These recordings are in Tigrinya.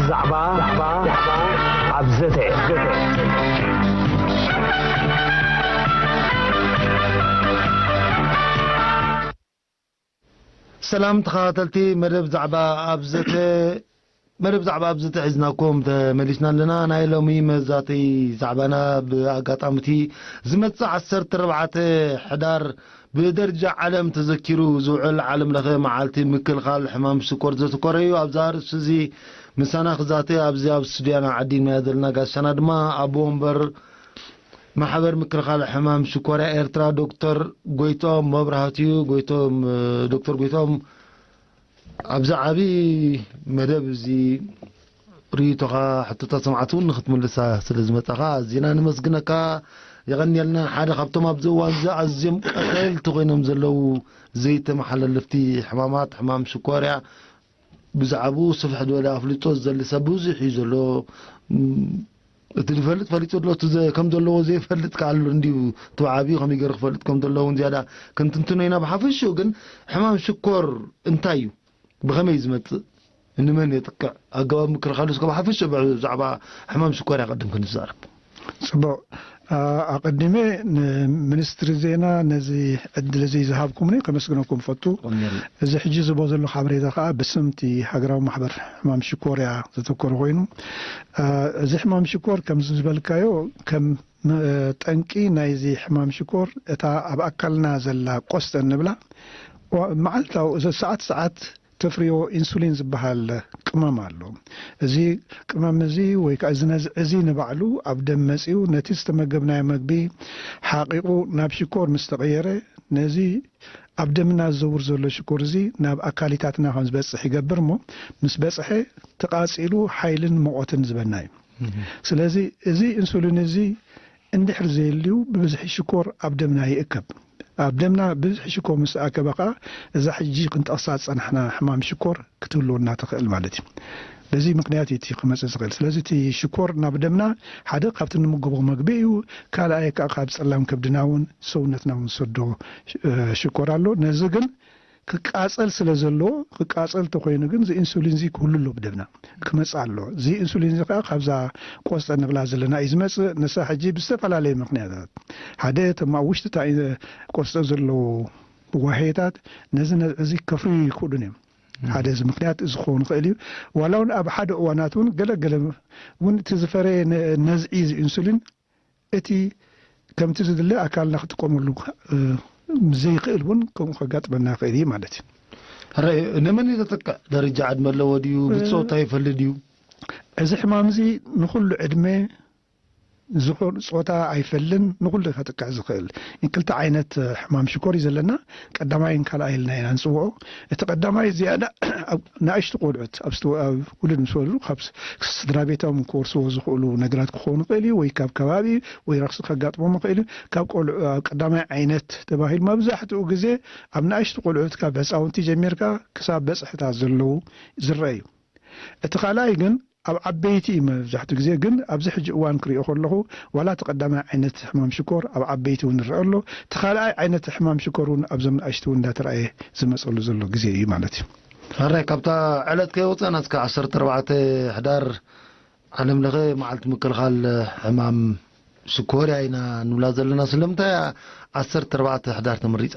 ዛዕባ ኣብ ዘተ። ሰላም ተኸታተልቲ መደብ ዛዕባ ኣብ ዘተ። መደብ ዛዕባ ኣብ ዘተ ሒዝናኩም ተመሊስና ኣለና። ናይ ሎሚ መዛተይ ዛዕባና ብኣጋጣሚ እቲ ዝመጽእ ዓሰርተ ኣርባዕተ ሕዳር ብደረጃ ዓለም ተዘኪሩ ዝውዕል ዓለም ለኸ መዓልቲ ምክልኻል ሕማም ሽኮር ዘተኮረ እዩ። ኣብዚ ኣርእስቲ እዚ ምሳና ክዛተ ኣብዚ ኣብ ስቱድያና ዓዲምናዮ ዘለና ጋሻና ድማ ኣቦ ወንበር ማሕበር ምክልኻል ሕማም ሽኮርያ ኤርትራ ዶክተር ጎይቶም መብራህቱ እዩ። ጎይቶም፣ ዶክተር ጎይቶም ኣብዚ ዓቢ መደብ እዚ ርእይቶኻ፣ ሕቶታት ሰማዕቲ እውን ንኽትምልሳ ስለ ዝመጻኻ ኣዚና ንመስግነካ። የቐንየልና። ሓደ ካብቶም ኣብዚ እዋን እዚ ኣዝዮም ቀተልቲ ኮይኖም ዘለዉ ዘይተመሓላለፍቲ ሕማማት፣ ሕማም ሽኮርያ፣ ብዛዕባኡ ስፍሕ ዝበለ ኣፍልጦ ዝደሊ ሰብ ብዙሕ እዩ ዘሎ። እም፣ እቲ ዝፈልጥ ፈሊጡ ኣሎ፣ እቲ ዘ-፣ ከም ዘለዎ ዘይፈልጥ ከኣ ኣሎ። እንዲሁ እቲ ዓብዩ ከመይ ገይሩ ክፈልጥ ከም ዘለዎ እውን ዝያዳ ክንትንትኖ ኢና። ብሓፈሽኡ ግን ሕማም ሽኮር እንታይ እዩ? ብኸመይ እዩ ዝመጽእ? ንመን የጥቅዕ? ኣገባብ ምክልኻሉ እስከ ብሓፈሽኡ ብዛዕባ ሕማም ሽኮር ኣቐድም ክንዛረብ። ጽቡቕ። ኣ-፣ ኣቐዲመ ንሚኒስትሪ ዜና ነዚ ዕድል እዚ ዝሃብኩምኒ ከመስግነኩም ፈቱ። ቀንየልና። እዚ ሕጂ ዝቦ ዘሎ ሓበሬታ ከኣ ብስምቲ ሃገራዊ ማሕበር ሕማም ሽኮር እያ ዘተኮረ ኮይኑ፣ ኣ፣ እዚ ሕማም ሽኮር ከምዚ ዝበልካዮ ከም ም-፣ ጠንቂ ናይዚ ሕማም ሽኮር እታ ኣብ ኣካልና ዘላ ቆስጠ እንብላ ዋ-፣ መዓልታዊ፣ እዚ ሰዓት ሰዓት ተፍርዮ ኢንሱሊን ዝበሃል ቅመም ኣሎ። እዚ ቅመም እዚ ወይ ከኣ እዚ ነዝዒ እዚ ንባዕሉ ኣብ ደም መጺኡ ነቲ ዝተመገብናዮ መግቢ ሓቂቑ ናብ ሽኮር ምስ ተቐየረ፣ ነዚ ኣብ ደምና ዝዘውር ዘሎ ሽኮር እዚ ናብ ኣካሊታትና ከም ዝበጽሕ ይገብር እሞ፣ ምስ በጽሐ ተቓጺሉ ሓይልን ሙቐትን ዝበና እዩ። እህ። ስለዚ እዚ ኢንሱሊን እዚ እንድሕር ዘየልዩ ብብዝሒ ሽኮር ኣብ ደምና ይእከብ። ኣብ ደምና ብዝሒ ሽኮር ምስ ኣከበ ከኣ እዛ ሕጂ ክንጠቕሳ ዝጸናሕና ሕማም ሽኮር ክትህልወና ትኽእል ማለት እዩ። በዚ ምኽንያት እዩ እቲ ክመጽእ ዝኽእል። ስለዚ እቲ ሽኮር ናብ ደምና ሓደ ካብቲ እንምገቦ መግቢ እዩ። ካልኣይ ከኣ ካብ ጸላም ከብድና እውን ሰውነትና እውን ዝሰዶ፣ እ፣ ሽኮር ኣሎ። ነዚ ግን ክቃጸል ስለ ዘለዎ፣ ክቃጸል ተኾይኑ ግን እዚ ኢንሱሊን እዚ ክህሉ ኣሎ ብደምና፣ ክመጽእ ኣሎ። እዚ ኢንሱሊን እዚ ከኣ ካብዛ ቆስጠ ንብላ ዘለና እዩ ዝመጽእ። ንሳ ሕጂ ብዝተፈላለየ ምኽንያታት፣ ሓደ እቶም ኣብ ውሽጢ እታ ኢ-፣ ቆስጠ ዘለዉ ዋህየታት ነዚ ነዝዒ እዚ ከፍርዩ ይክእሉን እዮም። ሓደ እዚ ምኽንያት እዚ ክኸውን ይኽእል እዩ። ዋላ እውን ኣብ ሓደ እዋናት እውን ገለ ገለ እውን እቲ ዝፈረየ ነ-፣ ነዝዒ እዚ ኢንሱሊን እቲ ከምቲ ዝድለ ኣካልና ክጥቀመሉ፣ እ፣ ዘይኽእል እውን ከምኡ ከጋጥመና ይኽእል እዩ ማለት እዩ። ሕራይ፣ ንመን እዩ ዘጥቅዕ? ደረጃ ዕድመ ኣለዎ ድዩ? እ፣ ብጾታ ይፈሊ ድዩ? እዚ ሕማም እዚ ንኹሉ ዕድመ ዝኾን ጾታ ኣይፈልን፣ ንኹሉ ከጥቅዕ ዝኽእል። ክልተ ዓይነት ሕማም ሽኮር እዩ ዘለና። ቀዳማይን ካልኣይ ኢልና ኢና ንጽውዖ። እቲ ቀዳማይ ዝያዳ ኣብ ንኣሽቱ ቆልዑት፣ ኣብ ስትወ-፣ ኣብ ውሉድ ምስ ወለዱ ካብ ስ-፣ ስድራ ቤቶም ክወርስዎ ዝኽእሉ ነገራት ክኸውን ይኽእል እዩ፣ ወይ ካብ ከባቢ ወይ ረኽሲ ከጋጥሞም ይኽእል እዩ። ካብ ቆልዑ ኣብ ቀዳማይ ዓይነት ተባሂሉ መብዛሕትኡ ግዜ ኣብ ንኣሽቱ ቆልዑት ካብ ህፃውንቲ ጀሚርካ ክሳብ በፅሕታት ዘለዉ ዝረአ እዩ። እቲ ካልኣይ ግን ኣብ ዓበይቲ እዩ መብዛሕትኡ ግዜ፣ ግን ኣብዚ ሕጂ እዋን ክሪኦ ከለኹ ዋላ እቲ ቀዳማይ ዓይነት ሕማም ሽኮር ኣብ ዓበይቲ እውን ይረአ ኣሎ። እቲ ካልኣይ ዓይነት ሕማም ሽኮር እውን ኣብዞም ንኣሽቱ እውን እንዳተረኣየ ዝመፀሉ ዘሎ ግዜ እዩ ማለት እዩ። ሕራይ፣ ካብታ ዕለት ከይወፀና እስከ ዓሰርተ ኣርባዕተ ሕዳር ዓለም ለኸ መዓልቲ ምክልኻል ሕማም ሽኮርያ ኢና ንብላ ዘለና። ስለምንታይ እያ ዓሰርተ ኣርባዕተ ሕዳር ተመሪጻ?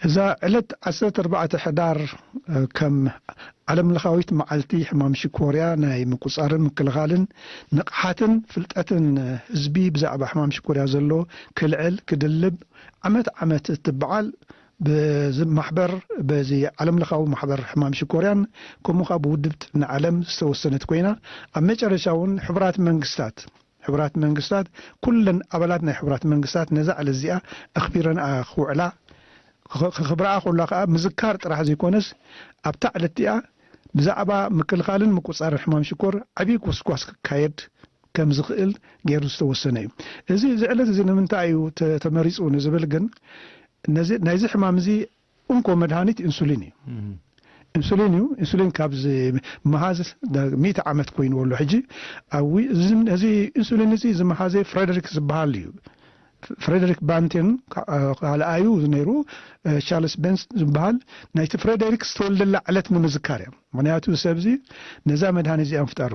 እዛ ዕለት ዓሰርተ ኣርባዕተ ሕዳር፣ እ፣ ከም ዓለም ለኻዊት መዓልቲ ሕማም ሽኮርያ ናይ ምቁጻርን ምክልኻልን ንቕሓትን ፍልጠትን ህዝቢ ብዛዕባ ሕማም ሽኮርያ ዘሎ ክልዕል ክድልብ ዓመት ዓመት እትበዓል ብዚ ማሕበር፣ በዚ ዓለም ለኻዊ ማሕበር ሕማም ሽኮርያን ከምኡ ኸኣ ብውድብ ጥዕና ዓለም ዝተወሰነት ኮይና፣ ኣብ መጨረሻ እውን ሕቡራት መንግስታት፣ ሕቡራት መንግስታት፣ ኩለን ኣባላት ናይ ሕቡራት መንግስታት ነዛ ዕለት እዚኣ ኣኽቢረንኣ ክውዕላ፣ ክኽ-፣ ክኽብርኣ ከላ ኸኣ ምዝካር ጥራሕ ዘይኮነስ፣ ኣብታ ዕለት እቲኣ ብዛዕባ ምክልኻልን ምቁጻርን ሕማም ሽኮር ዓብዪ ጎስጓስ ክካየድ ከም ዝኽእል ገይሩ ዝተወሰነ እዩ። እዚ፣ እዚ ዕለት እዚ ንምንታይ እዩ ተ-፣ ተመሪጹ ንዝብል ግን፣ ነዚ፣ ናይዚ ሕማም እዚ እንኮ መድሃኒት ኢንሱሊን እዩ። እም። ኢንሱሊን እዩ። ኢንሱሊን ካብዚ መሃዝ ዳ-፣ ሚእቲ ዓመት ኮይንዎ ኣሎ ሕጂ። ኣብ ዊ-፣ እዚ፣ እዚ ኢንሱሊን እዚ ዝመሃዘ ፍረደሪክ ዝበሃል እዩ። ፍሬደሪክ ባንቴን፣ ካ-፣ ካልኣዩ ነይሩ፣ እ፣ ቻርልስ ቤንስ ዝበሃል፣ ናይቲ ፍሬደሪክ ዝተወልደላ ዕለት ንምዝካር እዮም። ምኽንያቱ፣ እዚ ሰብዚ ነዛ መድሃኒት እዚኣ ምፍጣሩ።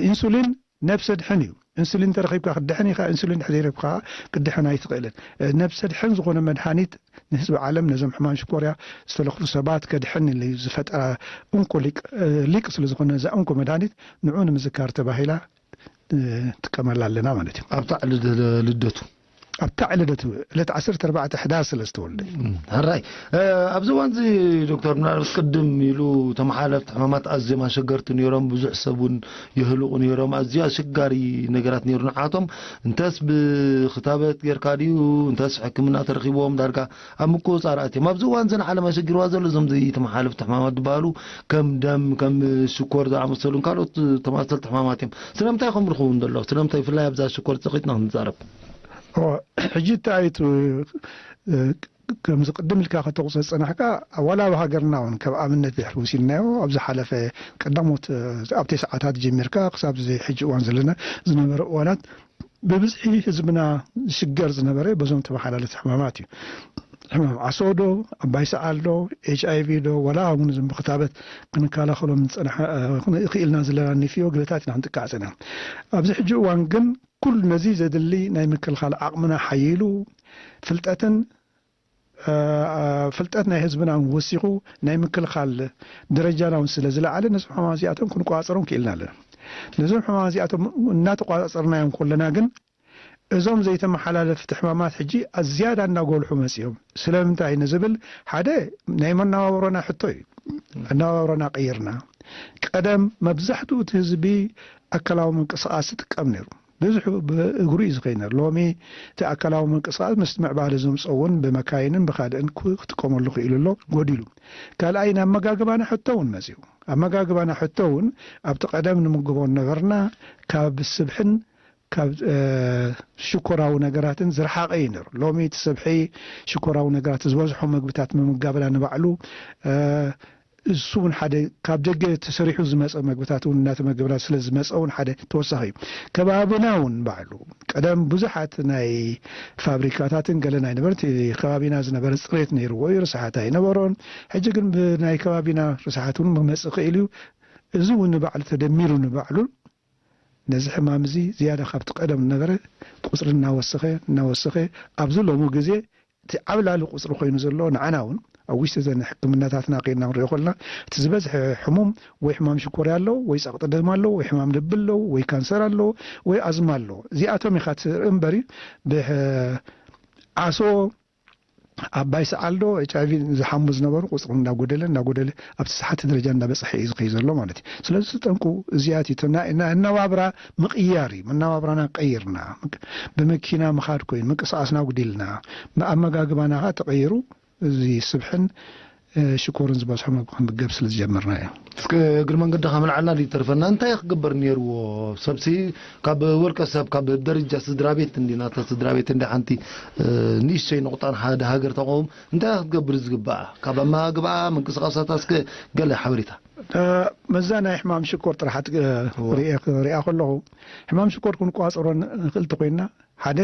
ኢንሱሊን ነብሰ ድሕን እዩ። ኢንሱሊን እንተረኺብካ ክትድሕን ኢኻ፣ ኢንሱሊን እንድሕር ዘይረኺብካ ክትድሕን ኣይትኽእልን። እ፣ ነብሰ ድሕን ዝኾነ መድሃኒት ንህዝቢ ዓለም፣ ነዞም ሕማም ሽኮርያ ዝተለኽፉ ሰባት ከድሕን ኢሉ ዝፈጠራ እንኮ ሊቅ፣ እ፣ ሊቅ ስለ ዝኾነ፣ እዛ እንኮ መድሃኒት ንዑ ንምዝካር ተባሂላ፣ እ፣ ጥቀመላ ኣለና ማለት እዩ። ኣብታ ዕለት ልደቱ። ኣብታ ዕለት ልደቱ፣ ዕለት ዓሰርተ ኣርባዕተ ሕዳር ስለ ዝተወልደ። እም፣ ሕራይ። እ፣ ኣብዚ እዋን እዚ ዶክተር፣ ምናልባት ቅድም ኢሉ ተመሓላለፍቲ ሕማማት ኣዝዮም ኣሸገርቲ ነይሮም፣ ብዙሕ ሰብ እውን የህልቑ ነይሮም። ኣዝዩ ኣሸጋሪ ነገራት ነይሩ ንዓቶም። እንተስ ብክታበት ጌርካ ድዩ፣ እንተስ ሕክምና ተረኺብዎም ዳርጋ ኣብ ምቁጽጻር ኣትዮም። ኣብዚ እዋን እዚ ንዓለም ኣሸጊርዋ ዘሎ እዞም ዘይተመሓላለፍቲ ሕማማት ዝበሃሉ ከም ደም፣ ከም ሽኮር ዝኣመሰሉን ካልኦት ተመሳሰልቲ ሕማማት እዮም። ስለምንታይ ከምኡ ክኸውን ዘሎ? ስለምንታይ ብፍላይ ኣብዛ ሽኮር ጸቒጥና ክንዛረብ? እወ፣ ሕጂ እንታይ እቲ፣ እ፣ ከምዚ ቅድም ኢልካ ከተቑጽር ዝጸናሕካ፣ ዋላ ኣብ ሃገርና እውን ከም ኣብነት ድሕሪ ወሲድናዮ፣ ኣብ ዝሓለፈ ቀዳሞት፣ እ፣ ኣብ ተስዓታት ጀሚርካ ክሳብ እዚ ሕጂ እዋን ዘለና ዝነበረ እዋናት ብብዝሒ ህዝብና ዝሽገር ዝነበረ በዞም ተመሓላለፍቲ ሕማማት እዩ። ሕማም ዓሶ ዶ፣ ኣባይ ሰዓል ዶ፣ ኤች ኣይ ቪ ዶ፣ ዋላ እውን እዞም ብክታበት ክንከላኸሎም ዝጸናሐ፣ እ፣ ክኢልና ዘለና ኒፍዮ ግለታት ኢና ክንጥቃዕ ጸኒሕና። ኣብዚ ሕጂ እዋን ግን ኩሉ ነዚ ዘድሊ ናይ ምክልኻል ዓቕምና ሓይሉ፣ ፍልጠትን፣ እ፣ ፍልጠት ናይ ህዝብና እውን ወሲኹ፣ ናይ ምክልኻል ደረጃና እውን ስለ ዝለዓለ፣ ነዞም ሕማማት እዚኣቶም ክንቆጻጸሮም ክኢልና ኣለና። ነዞም ሕማማት እዚኣቶም እናተቆጻጸርናዮም ከለና ግን፣ እዞም ዘይተመሓላለፍቲ ሕማማት ሕጂ ኣዝያዳ እናጎልሑ መጺኦም። ስለምንታይ ንዝብል፣ ሓደ ናይ መነባብሮና ሕቶ እዩ። መነባብሮና ቀይርና። ቀደም መብዛሕትኡ እቲ ህዝቢ ኣካላዊ ምንቅስቓስ ይጥቀም ነይሩ። ብዙሕ ብእግሩ እዩ ዝኸይድ ነይሩ። ሎሚ እቲ ኣካላዊ ምንቅስቓስ ምስቲ ምዕባለ ዘምፅኦ እውን ብመካይንን ብኻልእን ክጥቀመሉ ክኢሉ ኣሎ፣ ጎዲሉ። ካልኣይ፣ ናብ ኣመጋግባና ሕቶ እውን መፂኡ። ኣመጋግባና ሕቶ እውን፣ ኣብቲ ቀደም ንምግቦ ነበርና፣ ካብ ስብሕን ካብ፣ እ፣ ሽኮራዊ ነገራትን ዝረሓቐ እዩ ነይሩ። ሎሚ እቲ ስብሒ፣ ሽኮራዊ ነገራት ዝበዝሖ መግብታት ምምጋብና ንባዕሉ፣ እ፣ እሱ እውን ሓደ ካብ ደገ ተሰሪሑ ዝመፀ መግብታት እውን እናተመገብና ስለ ዝመፀ እውን ሓደ ተወሳኺ እዩ። ከባብና እውን ባዕሉ፣ ቀደም ብዙሓት ናይ ፋብሪካታትን ገለን ኣይነበረን። እቲ ከባቢና ዝነበረ ፅሬት ነይርዎ እዩ፣ ርስሓት ኣይነበሮን። ሕጂ ግን ብናይ ከባቢና ርስሓት እውን ክመፅእ ክእል እዩ። እዚ እውን ንባዕሉ ተደሚሩ ንባዕሉ ነዚ ሕማም እዚ ዝያዳ ካብቲ ቀደም ዝነበረ ቁፅሪ እናወሰኸ፣ እናወሰኸ፣ ኣብዚ ሎሚ ግዜ እቲ ዓብላሊ ቁፅሪ ኮይኑ ዘሎ፣ ንዓና እውን ኣብ ውሽጢ እዘን ሕክምናታትና ከይድና ክንሪኦ ከለና፣ እቲ ዝበዝሐ ሕሙም ወይ ሕማም ሽኮርያ ኣለዎ፣ ወይ ጸቕጢ ደም ኣለዎ፣ ወይ ሕማም ልቢ ኣለዎ፣ ወይ ካንሰር ኣለዎ፣ ወይ ኣዝማ ኣለዎ። እዚኣቶም ኢኻ ትርኢ እምበሪ፣ ብዓሶ፣ ኣባይ ሰዓል ዶ ኤች ኣይ ቪ ዝሓሙ ዝነበሩ ቁፅሮም እንዳጎደለ፣ እንዳጎደለ፣ ኣብቲ ሰሓቲ ደረጃ እንዳበፅሐ እዩ ዝኸይድ ዘሎ ማለት እዩ። ስለዚ እቲ ጠንቁ እዚኣት እዩ። እቶም ናይ፣ ናይ ኣነባብራ ምቕያር እዩ። መነባብራና ቀይርና፣ ብመኪና ምኻድ ኮይኑ፣ ምንቅስቓስና ኣጉዲልና፣ ኣመጋግባና ኸዓ ተቐይሩ፣ እዚ ስብሕን፣ እ፣ ሽኮርን ዝበዝሖ ምግቢ ክንምገብ ስለ ዝጀመርና እዩ። እስከ እግሪ መንገድኻ ምልዓልና ድዩ ተርፈና? እንታይ ክግበር ነይርዎ? ሰብሲ ካብ ወልቀ ሰብ፣ ካብ ደረጃ ስድራ ቤት እንዲ፣ ናታ ስድራ ቤት እንዲ ሓንቲ፣ እ፣ ንእሽተይ ነቑጣን ሓደ ሃገር ተቐውም እንታይ ክትገብር ዝግባኣ? ካብ ኣመጋግባኣ፣ ምንቅስቓሳታ እስከ ገለ ሓበሬታ። እ፣ መዛ ናይ ሕማም ሽኮር ጥራሕ ኣት-፣ እ፣ እወ። ሪኤ፣ ሪኣ ከለኹ፣ ሕማም ሽኮር ክንቋፀሮ ንኽእል ተኮይንና፣ ሓደ፣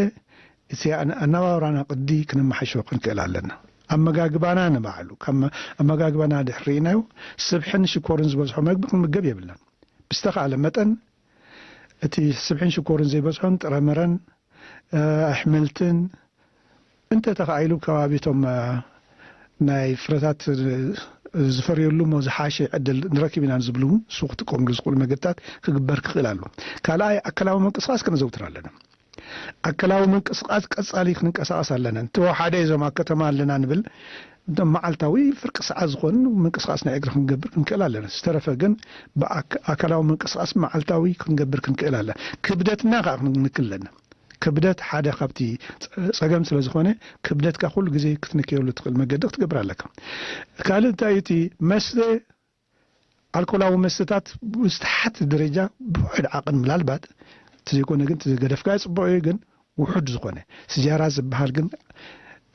እቲ ኣነ-፣ ኣነባብራና ቅዲ ክነመሓይሾ ክንክእል ኣለና። ኣመጋግባና ንባዕሉ፣ ካብ መ-፣ ኣመጋግባና ድሕሪ ርኢናዮ፣ ስብሕን ሽኮርን ዝበዝሖ መግቢ ክንምገብ የብልናን። ብዝተኻእለ መጠን፣ እቲ ስብሕን ሽኮርን ዘይበዝሖን ጥረምረን፣ እ፣ ኣሕምልትን፣ እንተ ተኻኢሉ፣ ከባቢቶም፣ እ፣ ናይ ፍረታት፣ እ፣ ዝፈርየሉ እሞ ዝሓሸ ዕድል ንረክብ ኢና ዝብሉ እውን፣ እሱ ክጥቀምሉ ዝኽእሉ መገድታት ክግበር ክኽእል ኣሎ። ካልኣይ፣ ኣካላዊ ምንቅስቓስ ከነዘውትር ኣለና። ኣካላዊ ምንቅስቓስ ቀጻሊ ክንንቀሳቐስ ኣለና። እንተወሓደ እዞም ኣብ ከተማ ኣለና ንብል፣ እቶም መዓልታዊ ፍርቂ ሰዓት ዝኾኑ ምንቅስቓስ ናይ እግሪ ክንገብር ክንክእል ኣለና። ዝተረፈ ግን ብኣክ-፣ ኣካላዊ ምንቅስቓስ መዓልታዊ ክንገብር ክንክእል ኣለና። ክብደትና ከኣ ክንክል ኣለና። ክብደት ሓደ ካብቲ ጸ-፣ ጸገም ስለ ዝኾነ፣ ክብደትካ ኩሉ ግዜ ክትንክየሉ ትኽእል መገዲ ክትገብር ኣለካ። ካልእ እንታይ እዩ? እቲ መስተ፣ ኣልኮላዊ መስተታት ብዝተሓተ ደረጃ ብውሑድ ዓቐን፣ ምናልባት እንተዘይኮነ ግን፣ እንተዘይገደፍካዮ ጽቡቕ እዩ፣ ግን ውሑድ ዝኾነ፣ ስጃራ ዝበሃል ግን፣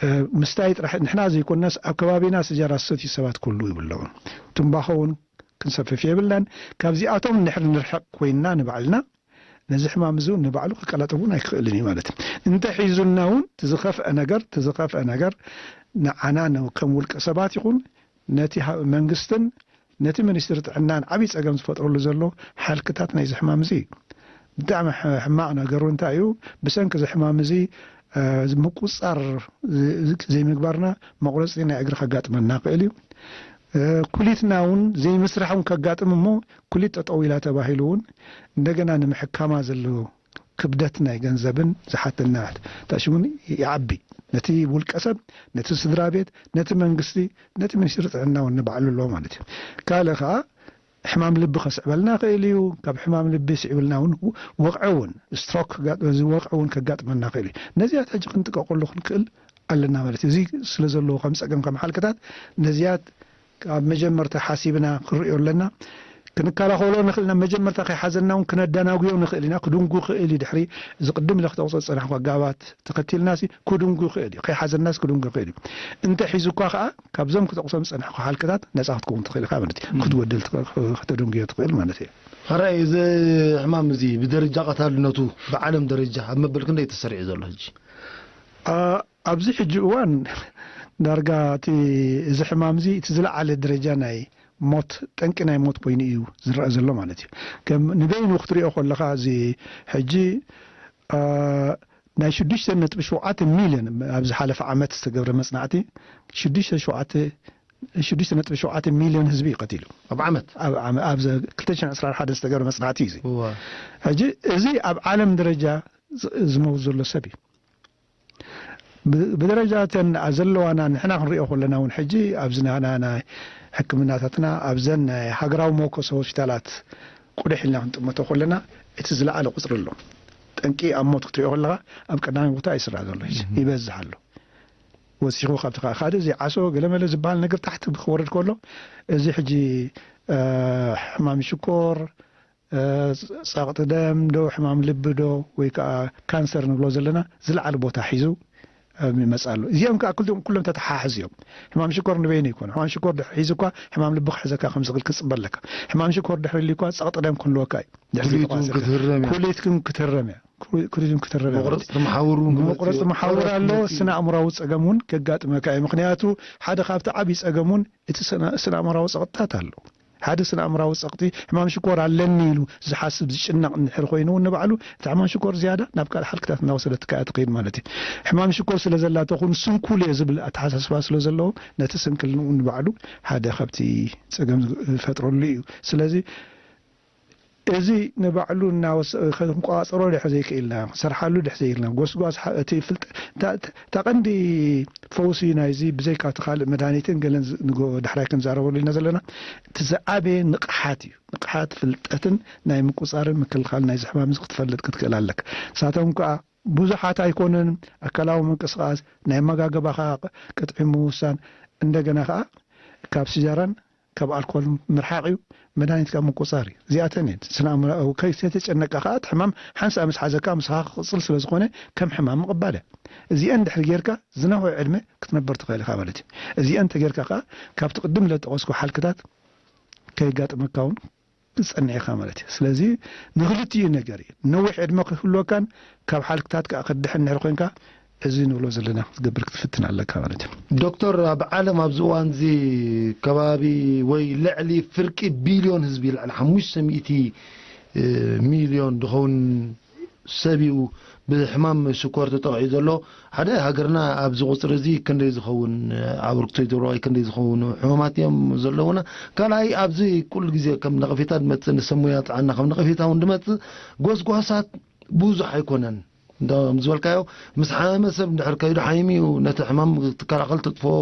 እ፣ ምስታይ ጥራሕ፣ ንሕና ዘይኮንናስ ኣብ ከባቢና ስጃራ ዝሰትዩ ሰባት ክህልዉ ይብለውን። ትምባኾ እውን ክንሰፍፍ የብልናን። ካብዚኣቶም እንድሕር ንርሕቕ ኮይንና ንባዕልና፣ ነዚ ሕማም እዚ እውን ንባዕሉ ክቀላጠፍ እውን ኣይክእልን እዩ ማለት እዩ። እንተ ሒዙና እውን፣ እቲ ዝኸፍአ ነገር፣ እቲ ዝኸፍአ ነገር ንዓና ን-፣ ከም ውልቀ ሰባት ይኹን ነቲ ሃ-፣ መንግስትን ነቲ ሚኒስትሪ ጥዕናን ዓብዪ ጸገም ዝፈጥረሉ ዘሎ ሓልክታት ናይዚ ሕማም እዚ እዩ። ብጣዕሚ ሕ-፣ ሕማቕ ነገሩ እንታይ እዩ? ብሰንኪ እዚ ሕማም እዚ፣ እ፣ ምቁጽጻር ዝ-፣ ዝ-፣ ዘይምግባርና መቑረጺ ናይ እግሪ ከጋጥመና ይኽእል እዩ። እ፣ ኩሊትና እውን ዘይምስራሕ እውን ከጋጥም እሞ፣ ኩሊት ጠጠው ኢላ ተባሂሉ እውን እንደገና ንምሕካማ ዘሎ ክብደት ናይ ገንዘብን ዝሓተና ተሽሙን ይዓቢ። ነቲ ውልቀ ሰብ፣ ነቲ ስድራ ቤት፣ ነቲ መንግስቲ፣ ነቲ ሚኒስትሪ ጥዕና እውን ንባዕሉ ኣለዎ ማለት እዩ። ካልእ ከዓ ሕማም ልቢ ከስዕበልና ይኽእል እዩ። ካብ ሕማም ልቢ ስዒብልና እውን ወቕዒ እውን፣ ስትሮክ ከጋ-፣ እዚ ወቕዒ እውን ከጋጥመና ይኽእል እዩ። ነዚያት ሕጂ ክንጥቀቐሉ ክንክእል ኣለና ማለት እዩ። እዚ ስለ ዘለዎ ከም ጸገም ከም ሓልክታት ነዚያት ኣብ መጀመርታ ሓሲብና ክንርእዮ ኣለና። ክንከላኸሎ ንኽእል ኢና። መጀመርታ ከይሓዘና እውን ክነደናጉዮ ንኽእል ኢና። ክድንጉ ይኽእል እዩ። ድሕሪ እዚ ቅድም ኢለ ክጠቕሶ ዝጸናሕኩ ኣጋባት ተኸቲልናሲ ክድንጉ ይኽእል እዩ። ከይሓዘናስ ክድንጉ ይኽእል እዩ። እንተ ሒዙ እኳ ከኣ ካብዞም ክጠቕሶም ዝጸናሕኩ ሓልክታት ነጻ ክትከውን ትኽእል ኢኻ ማለት እዩ። እም። ክትወድል ትኽ-፣ ከተደንጉዮ ትኽእል ማለት እዩ። ሕራይ፣ እዚ ሕማም እዚ ብደረጃ ቀታልነቱ ብዓለም ደረጃ ኣብ መበል ክንደይ ተሰሪዑ ዘሎ ሕጂ? ኣ-፣ ኣብዚ ሕጂ እዋን ዳርጋ እቲ፣ እዚ ሕማም እዚ እቲ ዝለዓለ ደረጃ ናይ ሞት፣ ጠንቂ ናይ ሞት ኮይኑ እዩ ዝረአ ዘሎ ማለት እዩ። ከም ንበይኑ ክትሪኦ ከለኻ እዚ ሕጂ፣ ኣ፣ ናይ ሽዱሽተ ነጥቢ ሸውዓተ ሚልዮን ኣብ ዝሓለፈ ዓመት ዝተገብረ መጽናዕቲ ሽዱሽተ ሸውዓተ፣ ሽዱሽተ ነጥቢ ሸውዓተ ሚልዮን ህዝቢ እዩ ቀቲሉ። ኣብ ዓመት? ኣብ ዓመ-፣ ኣብ ዘ-፣ ክልተ ሽሕን ዕስራን ሓደን ዝተገብረ መጽናዕቲ እዩ እዚ። እዋ። ሕጂ እዚ ኣብ ዓለም ደረጃ ዝ-፣ ዝመውት ዘሎ ሰብ እዩ። ብ-፣ ብደረጃ እተን ዘለዋና ንሕና ክንሪኦ ከለና እውን ሕጂ ኣብዚ ናና ናይ ሕክምናታትና ኣብዘን ናይ ሃገራዊ መወከሲ ሆስፒታላት ቁድሕ ኢልና ክንጥመቶ ከለና እቲ ዝለዓለ ቁጽሪ ኣሎ። ጠንቂ ኣብ ሞት ክትሪኦ ከለኻ ኣብ ቀዳማይ ቦታ እዩ ዝስራዕ ዘሎ፣ ሕጂ እህ። ይበዝሕ ኣሎ። ወሲኹ ካብቲ ካ-፣ ካልእ እዚ ዓሶ ገለመለ ዝበሃል ነገር ታሕቲ ክወርድ ከሎ እዚ ሕጂ፣ እ፣ ሕማም ሽኮር፣ እ፣ ጸቕጢ ደም ዶ፣ ሕማም ልቢ ዶ፣ ወይ ከዓ ካንሰር ንብሎ ዘለና ዝለዓለ ቦታ ሒዙ፣ እ፣ ይመጽእ ኣሎ። እዚኦም ከዓ ኩሎም፣ ኩሎም ተተሓሓዙ እዮም። ሕማም ሽኮር ንበይኑ ይኮን። ሕማም ሽኮር ድሕሪ ሒዙ እኳ ሕማም ልቢ ክሕዘካ ከም ዝኽእል ክትጽበ ኣለካ። ሕማም ሽኮር ድሕሪ ህልዩ እኳ ጸቕጢ ደም ክህልወካ እዩ። ድሕሪ ኩሊት እውን ዘይተቋረጸ። ክትህረም እያ። ኩሊት ግን ክትህረም እያ። ኩ-፣ ኩሊት እውን ክትህረም እያ ማለት መቑረጽ እዩ። መሓውር እውን ክመጽእ መቑረጽ እዩ። መሓውር ቆረጽ ኣሎ። ክመጽእ እዩ። ስነ ኣእምራዊ ጸገም እውን ከጋጥመካ እዩ። ምኽንያቱ ሓደ ካብቲ ዓብዪ ጸገም እውን እቲ ስነ፣ ስነ ኣእምራዊ ጸቕጥታት ኣሎ። ሓደ ስነ ኣእምራዊ ጸቕጢ፣ ሕማም ሽኮር ኣለኒ ኢሉ ዝሓስብ፣ ዝጭነቕ እንድሕር ኮይኑ እውን ንባዕሉ እቲ ሕማም ሽኮር ዝያዳ ናብ ካልእ ሓልክታት እናወሰደትካ እያ ትኸይድ ማለት እዩ። ሕማም ሽኮር ስለ ዘላቶ ኹን ስንኩል እየ ዝብል ኣተሓሳስባ ስለ ዘለዎ ነቲ ስንክልንኡ ንባዕሉ ሓደ ካብቲ ጸገም ዝፈጥረሉ እዩ። ስለዚ እዚ ንባዕሉ እናወሰ-፣ ክንቆጻጸሮ ድሕር ዘይክኢልና፣ ክንሰርሓሉ ድሕር ዘይክኢልና፣ ጎስጓስ ሓ-፣ እቲ ፍልጠ-፣ እታ፣ እታ ቀንዲ ፈውሲ ናይዚ ብዘይካ እቲ ካልእ መድሃኒትን ገለን ዝ-፣ ንጎ-፣ ዳሕራይ ክንዛረበሉ ኢና ዘለና፣ እቲ ዝዓበየ ንቕሓት እዩ። ንቕሓት ፍልጠትን ናይ ምቁጻርን ምክልኻል ናይዚ ሕማም እዚ ክትፈልጥ ክትክእል ኣለካ። ንሳቶም ከኣ ብዙሓት ኣይኮኑን። ኣካላዊ ምንቅስቓስ፣ ናይ ኣመጋግባኻ ቅጥዒ ምውሳን፣ እንደገና ከኣ ካብ ሲጃራን ካብ ኣልኮል ምርሓቕ እዩ። መድሃኒት ካብ ምቁጻር እዩ። እዚኣተን እየን። ስነ ኣእምሮኣዊ ከይተጨነቅካ ከኣ እቲ ሕማም ሓንሳእ ምስ ሓዘካ ምሳኻ ክቕጽል ስለ ዝኾነ ከም ሕማም ምቕባል እያ። እዚአን ድሕሪ ጌርካ ዝነውሐ ዕድመ ክትነብር ትኽእል ኢኻ ማለት እዩ። እዚአን እንተ ጌርካ ከኣ ካብቲ ቅድም ለጠቐስኩ ሓልክታት ከየጋጥመካ እውን ክትጸንዕ ኢኻ ማለት እዩ። ስለዚ ንኽልቲኡ ነገር እዩ። ነዊሕ ዕድመ ክህልወካን ካብ ሓልክታት ከኣ ክትድሕን እንድሕር ኮይንካ እዚ ንብሎ ዘለና ክትገብር ክትፍትን ኣለካ ማለት እዩ። ዶክተር፣ ኣብ ዓለም ኣብዚ እዋን እዚ ከባቢ ወይ ልዕሊ ፍርቂ ቢልዮን ህዝቢ፣ ልዕሊ ሓሙሽተ ሚእቲ ሚልዮን ዝኸውን ሰብ እዩ ብሕማም ሽኮር ተጠቒዑ ዘሎ። ሓደ፣ ሃገርና ኣብዚ ቁፅሪ እዚ ክንደይ ዝኸውን ኣበርክቶ ይገብሩ፣ ወይ ክንደይ ዝኸውን ሕሙማት እዮም ዘለውና? ካልኣይ፣ ኣብዚ ኩሉ ግዜ ከም ነቐፌታ ዝመፅእ፣ ንሰብ ሞያ ጥዕና ከም ነቐፌታ እውን ዝመፅእ፣ ጎስጓሳት ብዙሕ ኣይኮነን። እንዳ-፣ ከም ዝበልካዮ፣ ምስ ሓመመ ሰብ እንድሕር ከይዱ ሓሚሙ እዩ፣ ነቲ ሕማም ክትከላኸል ተጥፍኦ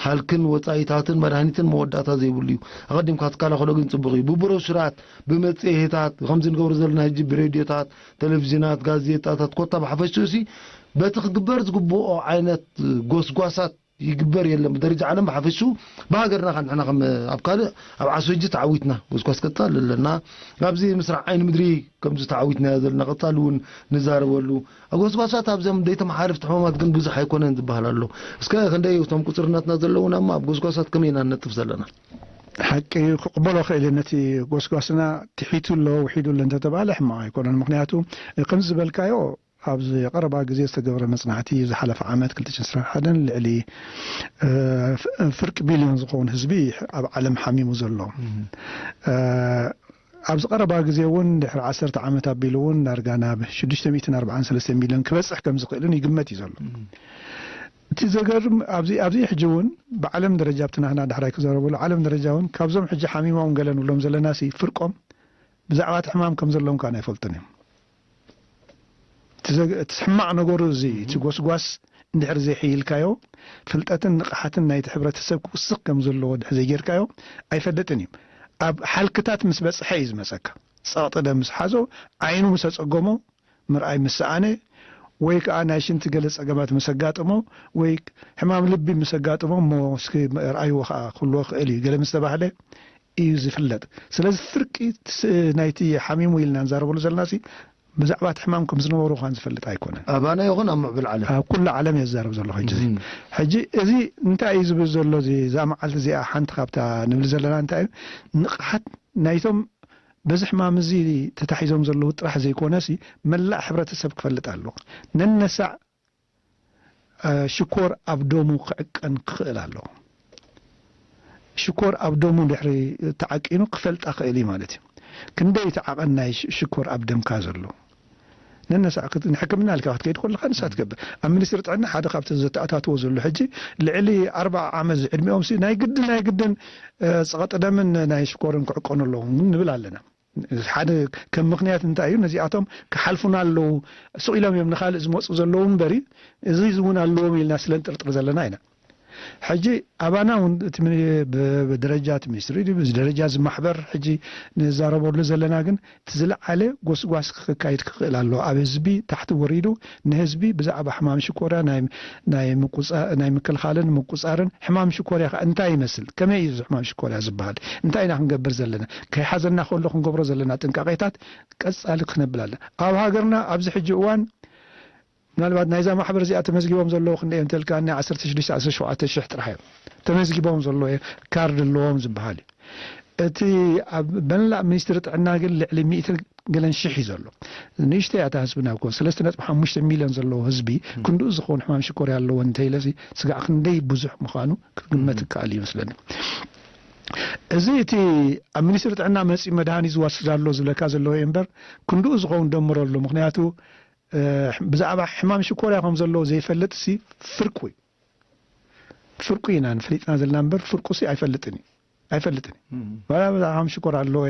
ሃልክን ወፃኢታትን መድሃኒትን መወዳእታ ዘይብሉ እዩ። ኣቐዲምካ ትከላኸሎ ግን ፅቡቕ እዩ። ብብሮሹራት፣ ብመፅሄታት፣ ከምዚ ንገብሮ ዘለና ሕጂ ብሬድዮታት፣ ቴሌቪዥናት፣ ጋዜጣታት፣ ኮታ ብሓፈሽኡ ሲ በቲ ክግበር ዝግብኦ ዓይነት ጎስጓሳት ይግበር የለን። ብደረጃ ዓለም ብሓፈሽኡ፣ ብሃገርና ከ ንሕና ከም ኣብ ካልእ ኣብ ዓሶ ሕጂ ተዓዊትና፣ ጎስጓስ ቀጻሊ ኣለና። ኣብዚ ምስራዕ ዓይኒ ምድሪ ከምዚ ተዓዊትናዮ ዘለና፣ ቀጻሊ እውን ንዛረበሉ። ኣብ ጎስጓሳት ኣብዞም ደይተመሓላለፍቲ ሕማማት ግን ብዙሕ ኣይኮነን ዝበሃል ኣሎ። እስከ ክንደይ እቶም ቁጽርነትና ዘለውና እሞ ኣብ ጎስጓሳት ከመይ ኢና ንነጥፍ ዘለና? ሓቂ ክቕበሎ ክእል እየ። ነቲ ጎስጓስና ትሒቱ ኣሎ፣ ውሒዱ ኣሎ እንተተባሃለ ሕማቕ ኣይኮነን። ምኽንያቱ ከምዚ ዝበልካዮ ኣብዚ ቀረባ ግዜ ዝተገብረ መጽናዕቲ ዝሓለፈ ዓመት ክልተ ሽሕን ዕስራን ሓደን ልዕሊ እ፣ ፍ- ፍርቂ ቢልዮን ዝኸውን ህዝቢ ኣብ ዓለም ሓሚሙ ዘሎ እ፣ ኣብዚ ቀረባ ግዜ እውን ድሕሪ ዓሰርተ ዓመት ኣቢሉ እውን ዳርጋ ናብ ሽዱሽተ ሚእትን ኣርባዓን ሰለስተን ሚልዮን ክበፅሕ ከም ዝኽእልን ይግመት እዩ ዘሎ። እቲ ዘገርም ኣብዚ ኣብዚ ሕጂ እውን ብዓለም ደረጃ ኣብቲ ናህና ዳሕራይ ክዛረበሉ ዓለም ደረጃ እውን ካብዞም ሕጂ ሓሚሞም ገለ ንብሎም ዘለና ሲ ፍርቆም ብዛዕባ እቲ ሕማም ከም ዘለዎም ከኣ ኣይፈልጡን እዮም። እቲ ዘገ- እቲ ሕማቕ ነገሩ እዚ እቲ ጎስጓስ እንድሕር ዘይሕይልካዮ ፍልጠትን ንቕሓትን ናይቲ ሕብረተሰብ ክውስኽ ከም ዘለዎ ድሕር ዘይጌርካዮ ኣይፈልጥን እዩ። ኣብ ሓልክታት ምስ በጽሐ እዩ ዝመጸካ። ጸቕጢ ደም ምስ ሓዞ ዓይኑ ምስ ኣጸገሞ ምርኣይ ምስ ሰኣነ ወይ ከዓ ናይ ሽንቲ ገለ ጸገማት ምስ ኣጋጥሞ ወይ ሕማም ልቢ ምስ ኣጋጥሞ እሞ እስኪ ርኣይዎ ከዓ ክህልዎ ክእል እዩ ገለ ምስ ተባህለ እዩ ዝፍለጥ። ስለዚ ፍርቂ ናይቲ ሓሚሙ ኢልና ንዛረበሉ ዘለና ሲ ብዛዕባ እቲ ሕማም ከም ዝነበሩ ኳን ዝፈልጥ ኣይኮነን። ኣባና ይኹን ኣብ ምዕብል ዓለም ኣብ ኩሉ ዓለም እየ ዝዛረብ ዘለኹ ሕጂ እዚ ሕጂ እዚ እንታይ እዩ ዝብል ዘሎ እዚ እዛ መዓልቲ እዚኣ ሓንቲ ካብታ ንብል ዘለና እንታይ እዩ ንቕሓት ናይቶም በዚ ሕማም እዚ ተታሒዞም ዘለዉ ጥራሕ ዘይኮነ ሲ መላእ ሕብረተሰብ ክፈልጥ ኣለዎ። ነነሳዕ ሽኮር ኣብ ደሙ ክዕቀን ክኽእል ኣለዎ። ሽኮር ኣብ ደሙ ድሕሪ ተዓቂኑ ክፈልጣ ክእል እዩ ማለት እዩ። ክንደይ እቲ ዓቐን ናይ ሽኮር ኣብ ደምካ ዘሎ ነነሳዕ ንሕክምና ልካ ክትከይድ ከለካ ንሳ ትገብር ኣብ ሚኒስትሪ ጥዕና ሓደ ካብቲ ዘተኣታትዎ ዘሎ ሕጂ ልዕሊ ኣርባዓ ዓመት ዝዕድሚኦም ናይ ግድን ናይ ግድን ፀቐጢ ደምን ናይ ሽኮርን ክዕቀኑ ኣለዎም ንብል ኣለና። ሓደ ከም ምኽንያት እንታይ እዩ ነዚኣቶም ክሓልፉና ኣለዉ ስቕ ኢሎም እዮም ንካልእ ዝመፁ ዘለዉ እምበሪ እዚ እውን ኣለዎም ኢልና ስለ ንጥርጥር ዘለና ኢና። ሕጂ ኣባና እውን እቲ ብደረጃ እቲ ሚኒስትሪ ብደረጃ ዝማሕበር ሕጂ ንዛረበሉ ዘለና ግን እቲ ዝለዓለ ጎስጓስ ክካይድ ክኽእል ኣለዎ ኣብ ህዝቢ ታሕቲ ወሪዱ ንህዝቢ ብዛዕባ ሕማም ሽኮርያ ናይ ምክልኻልን ምቁፃርን ሕማም ሽኮርያ ከዓ እንታይ ይመስል ከመይ እዩ ሕማም ሽኮርያ ዝበሃል እንታይ ኢና ክንገብር ዘለና ከይሓዘና ከሎ ክንገብሮ ዘለና ጥንቃቄታት ቀፃሊ ክነብል ኣለና ኣብ ሃገርና ኣብዚ ሕጂ እዋን ምናልባት ናይዛ ማሕበር እዚኣ ተመዝጊቦም ዘለዉ ክንደይ እንተልካ ናይ ዓሰርተ ሽዱሽተ ዓሰርተ ሸውዓተ ሽሕ ጥራሕ እዮም ተመዝጊቦም ዘለዉ ካርድ ኣለዎም ዝበሃል እዩ እቲ ኣብ መላእ ሚኒስትሪ ጥዕና ግን ልዕሊ ሚእትን ገለን ሽሕ እዩ ዘሎ ንእሽተይ ኣታ ህዝብና እኮ ሰለስተ ነጥቢ ሓሙሽተ ሚልዮን ዘለዎ ህዝቢ ክንድኡ ዝኸውን ሕማም ሽኮር ኣለዎ እንተኢለ ስጋዕ ክንደይ ብዙሕ ምዃኑ ክግመት ይከኣል ይመስለኒ እዚ እቲ ኣብ ሚኒስትሪ ጥዕና መፂኡ መድሃኒት ዝወስድ ኣሎ ዝብለካ ዘለዎ እምበር ክንድኡ ዝኸውን ደምሮ ኣሎ ምክንያቱ ብዛዕባ ሕማም ሽኮርያ ከም ዘለዎ ዘይፈልጥ ሲ ፍርቁ እዩ ፍርቁ ኢና ንፈሊጥና ዘለና እምበር ፍርቁ ሲ ኣይፈልጥን እዩ ኣይፈልጥን እዩ ዋላ ብዛዕባ ሕማም ሽኮር ኣለዎ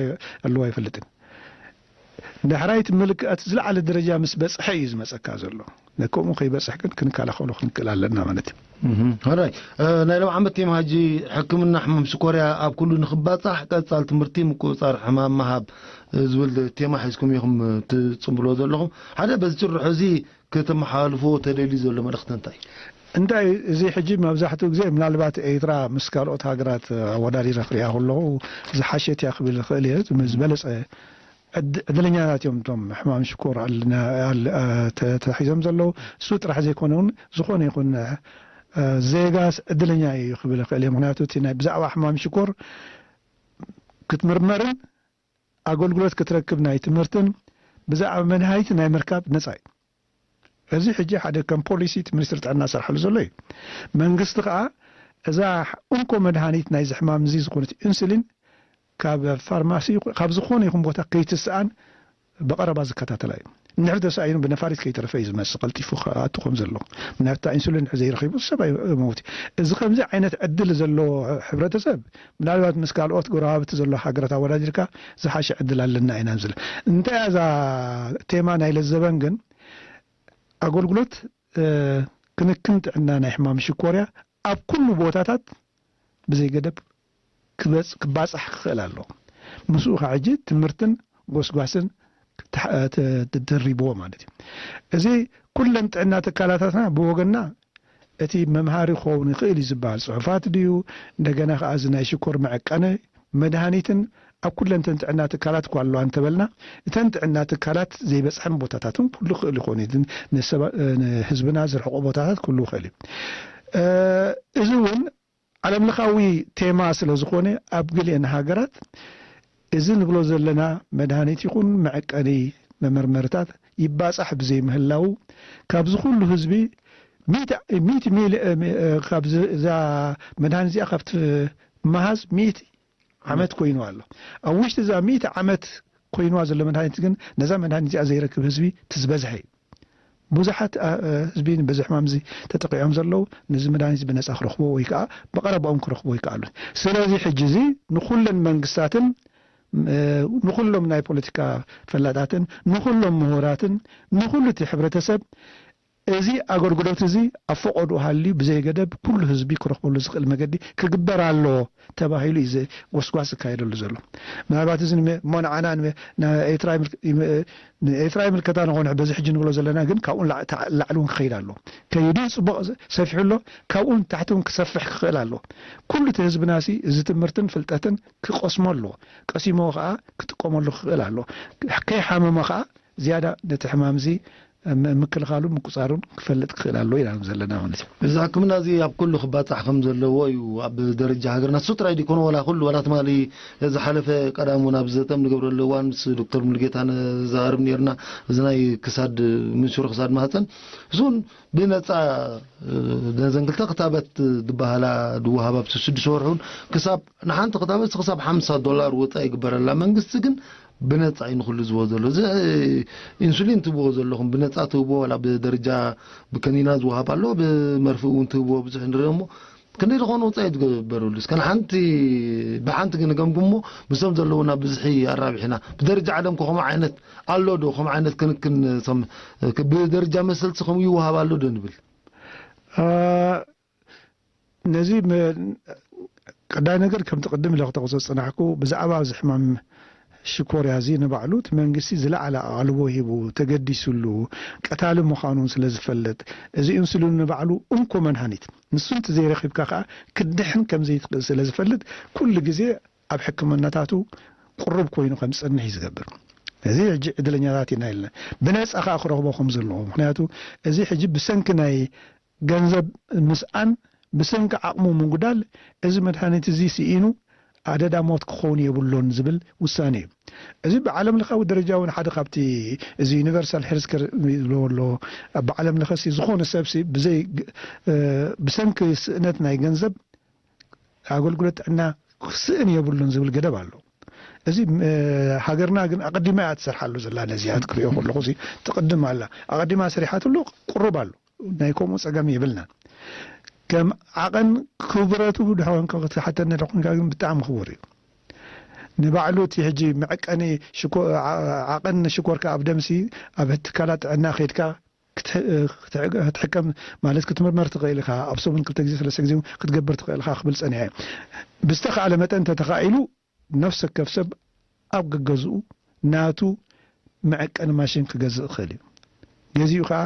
ኣለዎ ኣይፈልጥን ዳሕራይ እቲ ምልክት ዝለዓለ ደረጃ ምስ በፅሐ እዩ ዝመፀካ ዘሎ ነከምኡ ከይበፅሕ ግን ክንከላኸሎ ክንክእል ኣለና ማለት እዩ ራይ ናይ ሎም ዓመት ቴማ ሕጂ ሕክምና ሕማም ሽኮርያ ኣብ ኩሉ ንክባፃሕ ቀፃል ትምህርቲ ምቁፅፃር ሕማም ምሃብ ዝብል ቴማ ሒዝኩም ኢኹም ትፅምብሎ ዘለኹም ሓደ በዚ ጭርሖ እዚ ከተመሓላልፎ ተደልዩ ዘሎ መልእኽቲ እንታይ እዩ? እንታይ እዚ ሕጂ መብዛሕትኡ ግዜ ምናልባት ኤርትራ ምስ ካልኦት ሃገራት ኣወዳዲረ ክሪኣ ከለኹ ዝሓሸት እያ ክብል ይኽእል እየ ዝበለፀ ዕድለኛታት እዮም እቶም ሕማም ሽኮር ተታሒዞም ዘለዉ እሱ ጥራሕ ዘይኮነ እውን ዝኾነ ይኹን ዜጋስ ዕድለኛ እዩ ክብል ይኽእል እየ ምክንያቱ እቲ ናይ ብዛዕባ ሕማም ሽኮር ክትምርመርን ኣገልግሎት ክትረክብ ናይ ትምህርትን ብዛዕባ መድሃኒት ናይ ምርካብ ነፃ እዩ። እዚ ሕጂ ሓደ ከም ፖሊሲ እቲ ሚኒስትሪ ጥዕና ዝሰርሓሉ ዘሎ እዩ። መንግስቲ ከዓ እዛ እንኮ መድሃኒት ናይዚ ሕማም እዚ ዝኾነት ኢንሱሊን ካብ ፋርማሲ ካብ ዝኾነ ይኹን ቦታ ከይትስኣን ብቐረባ ዝከታተላ እዩ። እንድሕር ተሳኢኑ ብነፋሪት ከይተረፈ እዩ ዝመፅእ ቀልጢፉ ክኣቱ ከም ዘለዎ ምክንያቱ እታ ኢንሱሊን እንድሕር ዘይረኺቡ ሰብ ኣይመውት እዩ። እዚ ከምዚ ዓይነት ዕድል ዘለዎ ሕብረተሰብ ምናልባት ምስ ካልኦት ጎረባብቲ ዘሎ ሃገራት ኣወዳዲርካ ዝሓሸ ዕድል ኣለና ኢና ዝብል እንታይ እያ እዛ ቴማ ናይ ለዘበን ግን ኣገልግሎት ክንክን ጥዕና ናይ ሕማም ሽኮርያ ኣብ ኩሉ ቦታታት ብዘይ ገደብ ክበጽ ክባጻሕ ክኽእል ኣለዎ። ምስኡ ከዓ ሕጂ ትምህርትን ጎስጓስን ተደሪብዎ ማለት እዩ። እዚ ኩለን ጥዕና ትካላታትና ብወገንና እቲ መምሃሪ ክኸውን ይኽእል እዩ ዝበሃል ጽሑፋት ድዩ እንደገና ከዓ እዚ ናይ ሽኮር መዐቀኒ መድሃኒትን ኣብ ኩለን እተን ጥዕና ትካላት እኳ ኣለዋ እንተበልና እተን ጥዕና ትካላት ዘይበፅሐን ቦታታትን ኩሉ ክእል ይኾን እዩ ንህዝብና ዝርሕቆ ቦታታት ኩሉ ይኽእል እዩ እዚ እውን ዓለም ለኻዊ ቴማ ስለ ዝኾነ፣ ኣብ ገሊአን ሃገራት እዚ ንብሎ ዘለና መድሃኒት ይኹን መዐቀኒ መመርመርታት ይባጻሕ ብዘይምህላው፣ ካብዚ ኩሉ ህዝቢ ሚእቲ፣ ሚእቲ ሚሊ-፣ እ፣ ሚ-፣ እ፣ ካብዚ፣ እዛ መድሃኒት እዚኣ ካብቲ መሃዝ ሚእቲ ዓመት ኮይኑ ኣሎ። ኣብ ውሽጢ እዛ ሚእቲ ዓመት ኮይንዋ ዘሎ መድሃኒት ግን፣ ነዛ መድሃኒት እዚኣ ዘይረክብ ህዝቢ እቲ ዝበዝሐ እዩ። ብዙሓት፣ እ፣ እ፣ ህዝቢ በዚ ሕማም እዚ ተጠቂዖም ዘለዉ፣ ነዚ መድሃኒት ብነጻ ክረኽቦ ወይ ከኣ ብቐረባኦም ክረኽቦ ይከኣሉ። ስለዚ ሕጂ እዚ ንኹለን መንግስታትን፣ እ፣ ንኹሎም ናይ ፖለቲካ ፈላጣትን፣ ንኹሎም ምሁራትን፣ ንኹሉ እቲ ሕብረተሰብ፣ እዚ ኣገልግሎት እዚ ኣብ ፈቐድኡ ሃልዩ ብዘይ ገደብ ኩሉ ህዝቢ ክረኽበሉ ዝኽእል መገዲ ክግበር ኣለዎ ተባሂሉ እዩ እዚ ጎስጓስ ዝካየደሉ ዘሎ። ምናልባት እዚ ንመ-፣ እሞ ንዓና ንመ-፣ ንኤርትራ ይምልክ-፣ ይም-፣ ንኤርትራ ይምልከታ ንኾነ በዚ ሕጂ ንብሎ ዘለና፣ ግን ካብኡ ንላዕ-፣ ተዓ-፣ ላዕሊ እውን ክኸይድ ኣለዎ። ከይዱ ጽቡቕ ሰፊሑ ኣሎ፣ ካብኡ ንታሕቲ እውን ክሰፍሕ ክኽእል ኣለዎ። ኩሉ እቲ ህዝብና ሲ እዚ ትምህርትን ፍልጠትን ክቐስሞ ኣለዎ። ቀሲምዎ ኸኣ ክጥቀመሉ ክኽእል ኣለዎ። ከይሓመመ ኸኣ ዝያዳ ነቲ ሕማም እዚ ም-፣ ምክልኻሉን ምቁጻሩን ክፈልጥ ክኽእል ኣለዎ ኢና ዘለና ማለት እዩ። እዚ ሕክምና እዚ ኣብ ኩሉ ክባጻሕ ከም ዘለዎ እዩ። ኣብ ደረጃ ሃገርና እሱ ጥራይ ዲኮነ፣ ዋላ ኩሉ፣ ዋላ ትማሊ ዝሓለፈ ቀዳም እውን ኣብ ዘተም ንገብረሉ እዋን ምስ ዶክተር ሙሉጌታ ንዛረብ ነይርና። እዚ ናይ ክሳድ፣ ምንሽሮ ክሳድ ማህፀን፣ እሱ እውን ብነፃ፣ እ፣ ነዘን ክልተ ክታበት ዝበሃላ ድወሃብ ኣብቲ ስድስተ ወርሑ እውን ክሳብ ንሓንቲ ክታበት ክሳብ ሓምሳ ዶላር ወፃኢ ይግበረላ። መንግስቲ ግን ብነጻ እዩ ንኹሉ ዝህቦ ዘሎ። እዚ፣ እ፣ ኢንሱሊን ትህብዎ ዘለኹም ብነጻ ትህብዎ፣ ዋላ ብደረጃ ብከኒና ዝወሃብ ኣሎ፣ ብመርፍእ እውን ትህብዎ ብዙሕ ንርኢ እሞ፣ ክንደይ ዝኾነ ወጻኢ ትገበረሉ። እስከ ንሓንቲ፣ ብሓንቲ ግን ገምግሞ፣ ምስቶም ዘለዉና ብዝሒ ኣራቢሕና። ብደረጃ ዓለም ከ ከምኡ ዓይነት ኣሎ ዶ? ከምኡ ዓይነት ክንክን፣ ሰም-፣ ብደረጃ መሰልቲ ከምኡ ይወሃብ ኣሎ ዶ ንብል? አ፣ ነዚ መ-፣ ቀዳይ ነገር፣ ከምቲ ቅድም ኢለ ክጠቕሶ ዝጸናሕኩ፣ ብዛዕባ እዚ ሕማም ሽኮርያ እዚ ንባዕሉ እቲ መንግስቲ ዝለዓለ ኣቓልቦ ሂቡ፣ ተገዲሱሉ፣ ቀታሊ ምዃኑ ስለ ዝፈልጥ፣ እዚ ኢንሱሊን ንባዕሉ እንኮ መድሃኒት፣ ንሱ እንተዘይረኺብካ ከኣ ክትድሕን ከም ዘይትኽእል ስለ ዝፈልጥ፣ ኩሉ ግዜ ኣብ ሕክምናታቱ ቅሩብ ኮይኑ ከም ዝጸንሕ እዩ ዝገብር። እዚ ሕጂ ዕድለኛታት ኢና ኢልና። ብነጻ ከኣ ክረኽቦ ከም ዘለዎ። ምኽንያቱ፣ እዚ ሕጂ ብሰንኪ ናይ ገንዘብ ምስኣን፣ ብሰንኪ ዓቕሙ ምጉዳል፣ እዚ መድሃኒት እዚ ስኢኑ ኣደዳ ሞት ክኸውን የብሉን ዝብል ውሳኔ እዩ። እዚ ብዓለም ለኻዊ ደረጃ እውን ሓደ ካብቲ፣ እዚ ዩኒቨርሳል ሄልዝ ኬር ዝብልዎ ኣሎ፣ ኣብ ዓለም ለኸሲ ዝኾነ ሰብሲ ብዘይ፣ እ፣ ብሰንኪ ስእነት ናይ ገንዘብ ኣገልግሎት ጥዕና ክስእን የብሉን ዝብል ገደብ ኣሎ። እዚ፣ እ፣ ሃገርና ግን ኣቐዲማ እያ ትሰርሓሉ ዘላ። ነዚኣ ክትሪኦ ከለኹ፣ እዚ ትቕድም ኣላ። ኣቐዲማ ሰሪሓትሉ ቅሩብ ኣሎ። ናይ ከምኡ ጸገም የብልናን። ከም ዓቐን ክብረቱ ድሕር ኮንካ ክትሓተኒ ድሕር ኮንካ ግን ብጣዕሚ ክቡር እዩ። ንባዕሉ እቲ ሕጂ መዐቀኒ ሽኮ-፣ ዓ-፣ ዓቐን ሽኮርካ ኣብ ደምሲ ኣብ ትካላት ጥዕና ከይድካ ክትሕ-፣ ክትሕ-፣ ክትሕከም ማለት ክትምርመር ትኽእል ኢኻ። ኣብ ሰሙን ክልተ ግዜ፣ ሰለስተ ግዜ እውን ክትገብር ትኽእል ኢኻ ክብል ጸኒሐ። ብዝተኻእለ መጠን እንተተኻኢሉ ነፍሲ ወከፍ ሰብ ኣብ ገገዝኡ ናቱ መዐቀኒ ማሽን ክገዝእ ይኽእል እዩ። ገዚኡ ከኣ